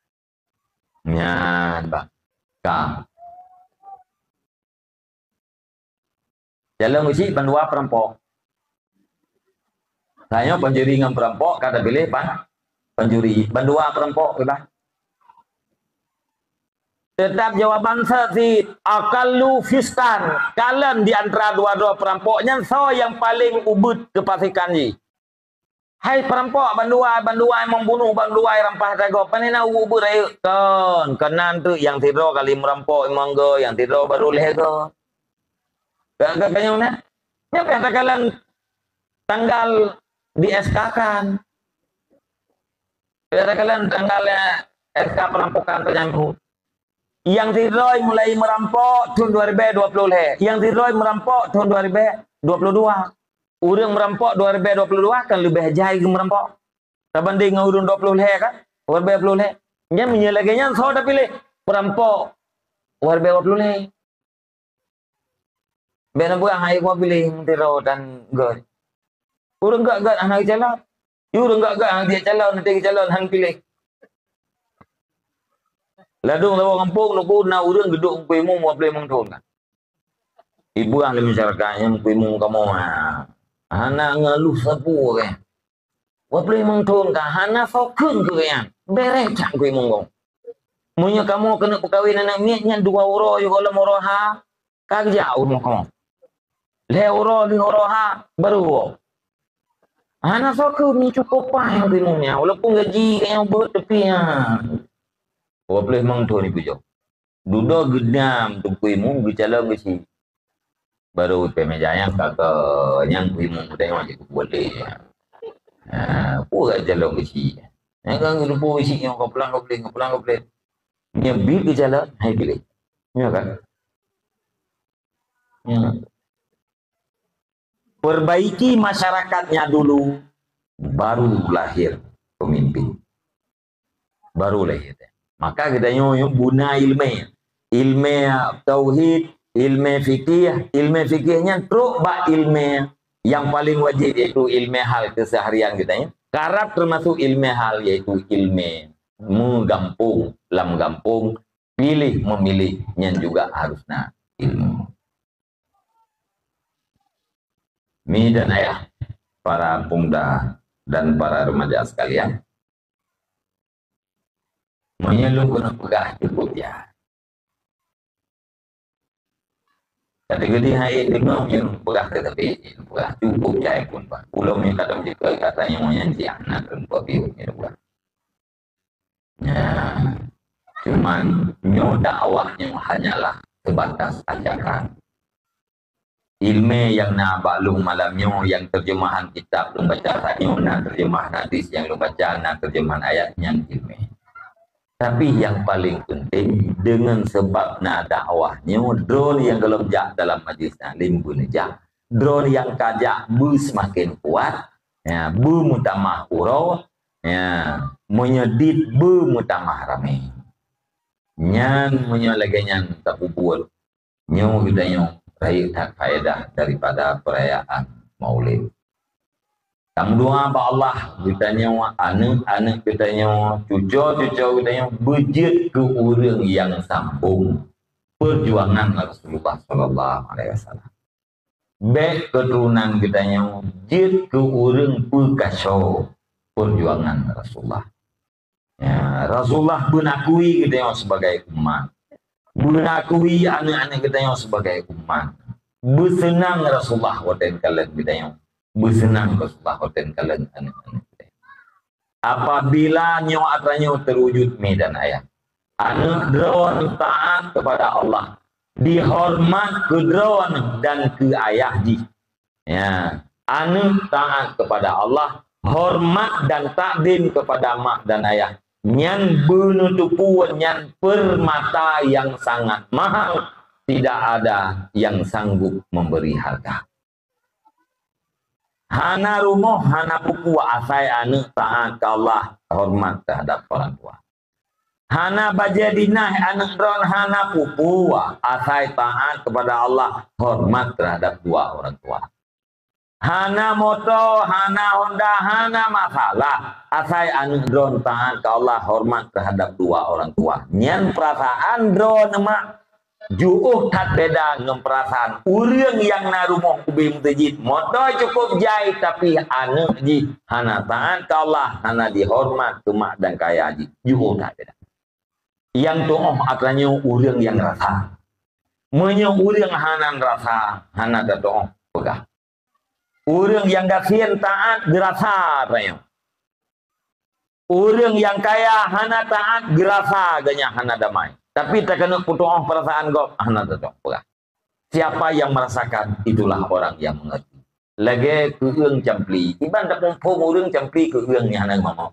Nyan bah. Ka. Jalan uji bandua perampok. Tanyoe pancuri ngon perampok ka tapiléh pan pancuri. Bandua perampok lah. Tetap jawaban sa cit, aqallu fisqan. Kalon di antara dua droe perampok nyan soe nyang paleng ubit keupasikan jih. Hai perampok, bandua, bandua membunuh, bandua rampas ata gob. Pane na ubit-ubit rayeuk? Kon, keunan tu nyang sidroe kali meurampok limong goe, nyang sidroe barô lhèe goe. Ka, ka, ka nyang na? Nyan pih takalon tanggal di-SK-kan. Takalon tanggal, eh, SK perampokan tu nyang tu. Nyang sidroe mulai meurampok thon dua ribèe dua ploh lhèe. Nyang sidroe meurampok thon dua ribèe dua ploh dua. Ureueng meurampok dua ribèe dua ploh dua kan leubeh jai geumeurampok tabandeng ngon ureueng dua ploh lhèe kan? Dua ribèe dua ploh lhèe. Nyan meunyoe lagèe nyan soe tapiléh? Peurampok dua ribèe dua ploh lhèe. Bèk na peugah hai geupiléh meutiro dan gèt. Ureueng gèt-gèt hana geucalon. Ureueng gèt-gèt hana geucalon, nanti geucalon han piléh. Ladôm saboh gampông nungku na ureueng geudok meukuimu dua ploh limong thon kan. Ibuang lé masyarakat nyang kuimu kamoe, ha. Hana ngeuluh sapeue kèe. Dua ploh limong thon ka hana soe kheun keu nyan. Bèrèh that keu limong gong. Meunyoe kamoe keuneuk peukawen aneuk miet nyan dua uroe jigoe lam uroe ha, ka geujak u rumoh kamoe. Lhèe uroe, lhèe uroe ha, baru woe. Hana soe kheun, cukôp paih keu limong nyan. Walaupun gaji keu nyan beuet, tapi, ha. Dua ploh limong thon ipeujok. Dudoe geudam teungku imum geucalon geuchik. Baru pih meja nyang ka keu nyang imum teuh nyang jeuet keu boleh. Ha, peue geucalon geuchik. Nyang ka geuteupeue geuchik nyang ka pulang ka boleh, ka pulang ka boleh. Nyan bit geucalon, hai pilih. Ya kan? Ya. Perbaiki masyarakatnya dulu, baru lahir pemimpin. Baru lahir. Maka geutanyoe guna ilmè. Ilmè tauhid, ilmè fikih, ilmè fikih nyan trok bak ilmè nyang paling wajib, yaitu ilmè hal keseharian geutanyoe. Karab termasuk ilmè hal, yaitu ilmè meugampông lam gampông, pilih memilih nyan juga harus na ilmu. Mi dan ayah, para pemuda dan para remaja sekalian, meunyoe lôn keuneuk peugah cukup jai. Tapi geutanyoe hai deungoe meunyoe lôn peugah, tetapi lôn peugah cukup jai pun, bah. Ulôn meunyoe ka lôn jikeu kata nyang nyan jiah, na keuneuk peugah. Ya. Cuman, nyoe dakwah nyoe hanyalah sebatas ajakan. Ilmè nyang na bak lôn malam nyoe, nyang terjemahan kitab lôn baca saat nyoe, na terjemahan hadis nyang lôn baca, na terjemahan ayat nyan ilmè. Tapi nyang paling penting, deungon sebab na dakwah nyoe, droeneuh nyang gohlom jak dalam majlis taklim beuneujak, droeneuh nyang ka jak beuseumaken kuat, ya, beumeutamah uroe, ya, meunyoe dit beumeutamah ramè. Nyan meunyoe lagèe nyan tapeubuet, nyoe geutanyoe rayeuk that faedah daripada peurayaan Maulid. Tameudoa bak Allah, geutanyoe, aneuk-aneuk geutanyoe, cuco-cuco geutanyoe beujeuet keu ureueng nyang sambông peujuangan Rasulullah sallallahu alaihi wasallam. Bèk keuturonan geutanyoe jeuet keu ureueng peukaso peujuangan Rasulullah. Ya, Rasulullah beunakui geutanyoe sebagai umat. Beunakui aneuk-aneuk geutanyoe sebagai umat. Beuseunang Rasulullah watèe kalon geutanyoe. Beuseunang Rasulullah watèe kalon aneuk-aneuk geutanyoe. Apabila nyoe atra nyoe teuwujud, mi dan ayah, aneuk droeneuh taat kepada Allah, dihoreumat keu droeneuh dan keu ayah jih. Ya, aneuk taat kepada Allah, hormat dan takdim kepada mak dan ayah. Nyan beuneuteupeue nyan peurmata nyang sangat mahal, tidak ada yang sanggup memberi harga. Hana rumoh, hana peue-peue asai aneuk taat keu Allah, hormat terhadap orang tua. Hana bajèe dinah aneuk droeneuh, hana peue-peue asai taat kepada Allah, hormat terhadap dua orang tua. Hana moto, hana Honda, hana masalah, asai aneuk droeneuh taat keu Allah, hormat terhadap dua orang tua. Nyan peurasaan droeneuh mak. Jiôh that beda ngon peurasaan ureueng nyang na rumoh ubé meuseujid, moto cukôp jai, tapi aneuk jih hana taat keu Allah, hana jihoreumat keu mak dan keu ayah jih. Jiôh that beda. Nyang tu'oh atra nyoe ureueng nyang rasa. Meunyoe ureueng hana rasa, hana tatu'oh peugah. Ureueng nyang gasien taat geurasa atra nyoe. Ureueng nyang kaya hana taat geurasa geuh nyan hana damai. Tapi takeuneuk peutu'oh peurasaan gob hana tatu'oh peugah. Siapa yang merasakan, itulah orang yang mengerti. Lagèe keu'eueng campli. Iban tapeuphom ureueng campli keu'eueng nyang hana meu'oh.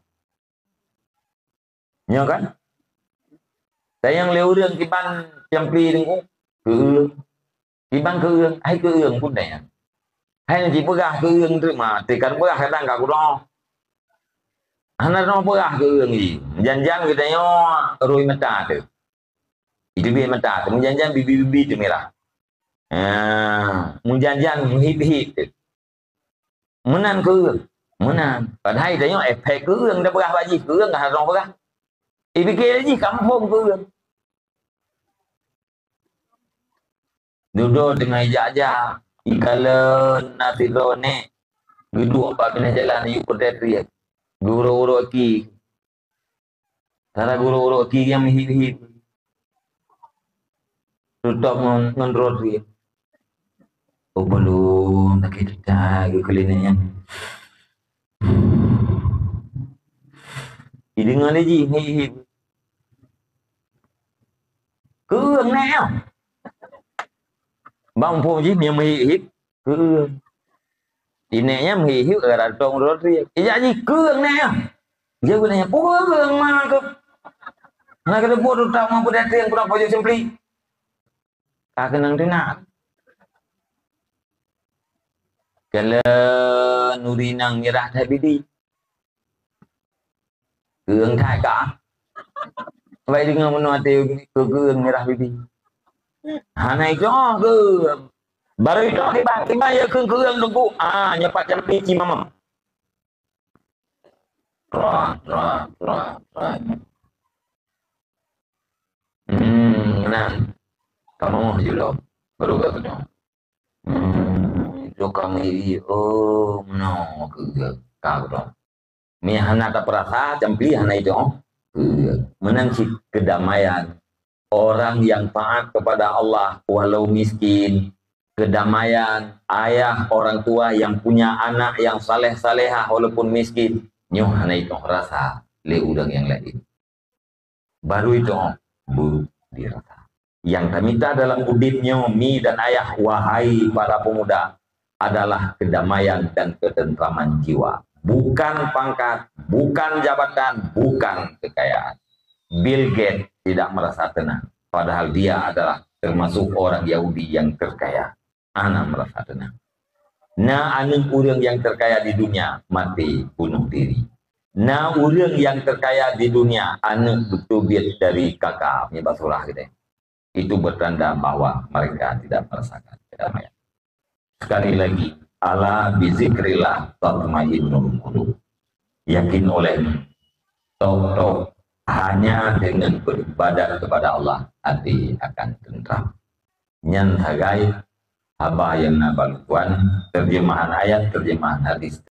Nyoe kan? Sayang lé ureueng kiban campli deungoe keu'eueng. Kiban keu'eueng, hai keu'eueng pun deh. Hai nyan jipeugah keu'eueng teuma, teuka peugah kadang ka kudoe. Hana droe peugah keu'eueng jih. Jan-jan geutanyoe rhoi mata teuh. Iteubiet mata teuh, meujan-jan bibi-bibi teuh mirah. Ah, meujan-jan meuhit-hit teuh. Meunan keu'eueng. Meunan. Padahai tanyoe efek keu'eueng tapeugah bak jih, keu'eueng ka hana droe peugah. Ipike lé jih ka muphom keu'eueng. Dudoe teungoh ijak-jak, ikalon na sidroe nèk geuduek bak binéh jalan, yue peudeh riet. Geurok-urok aki. Cara geurok-urok aki nyang meuhib-hib. Tutôp ngon, ngon rot riek. Oh, belum, sakét that geukeulinék nyan. Jideungoe lé jih, hib-hib. Keueng nèk nyoe. Bang phôn jih nyang meuhib-hib, keueng. Inék nyan meuhib-hib, rot riek. Ijak jih, keueng nèk nyoe. Jaweueb nèk nyoe, peue keueng ma keuh. Na keuneuk buet tutap ma peudeh tieng, peue na pajoh simpli. Ka keunong teunak. Keuleuen nuri nang mirah that bibi. Keueng that ka. Bai deungoe meunoe até keu keueng mirah bibi. Hana itoh keueng. Baru itoh kiban, kiban ya keueng-keueng teungku. Ah, nyoe pat jampi ci mamam. Rah, rah, rah, rah. Hmm, nah. Kamoe jih lom. Baru ka keunong. Hmm, itu kami, oh, meunoe keuh ka keunong. Mi hana tapeurasa, jampi hana itoh. Keueng. Meunan cit keudamaian. Orang yang taat kepada Allah walau miskin, kedamaian ayah orang tua yang punya anak yang saleh-salehah walaupun miskin, nyoe hana itoh rasa lé ureueng nyang laén. Baru itoh beu dirasa. Nyang tamita dalam udeb nyoe, mi dan ayah, wahai para pemuda, adalah kedamaian dan ketentraman jiwa. Bukan pangkat, bukan jabatan, bukan kekayaan. Bill Gates tidak merasa tenang, padahal dia adalah termasuk orang Yahudi yang terkaya. Hana merasa tenang. Na aneuëk ureuëng nyang terkaya di dunia maté bunuh diri. Na ureuëng nyang terkaya di dunia aneuëk beuteubiet dari kaka, meunyoe bak surah geude. Itu bertanda bahwa mereka tidak merasakan kedamaian. Sekali lagi, ala bizikrillah tatmainnul qulub. Yakin oleh, toh-toh hanya dengan beribadat kepada Allah, hati akan tentram. Nyan sagai haba nyang na bak lôn tuan, terjemahan ayat, terjemahan hadis.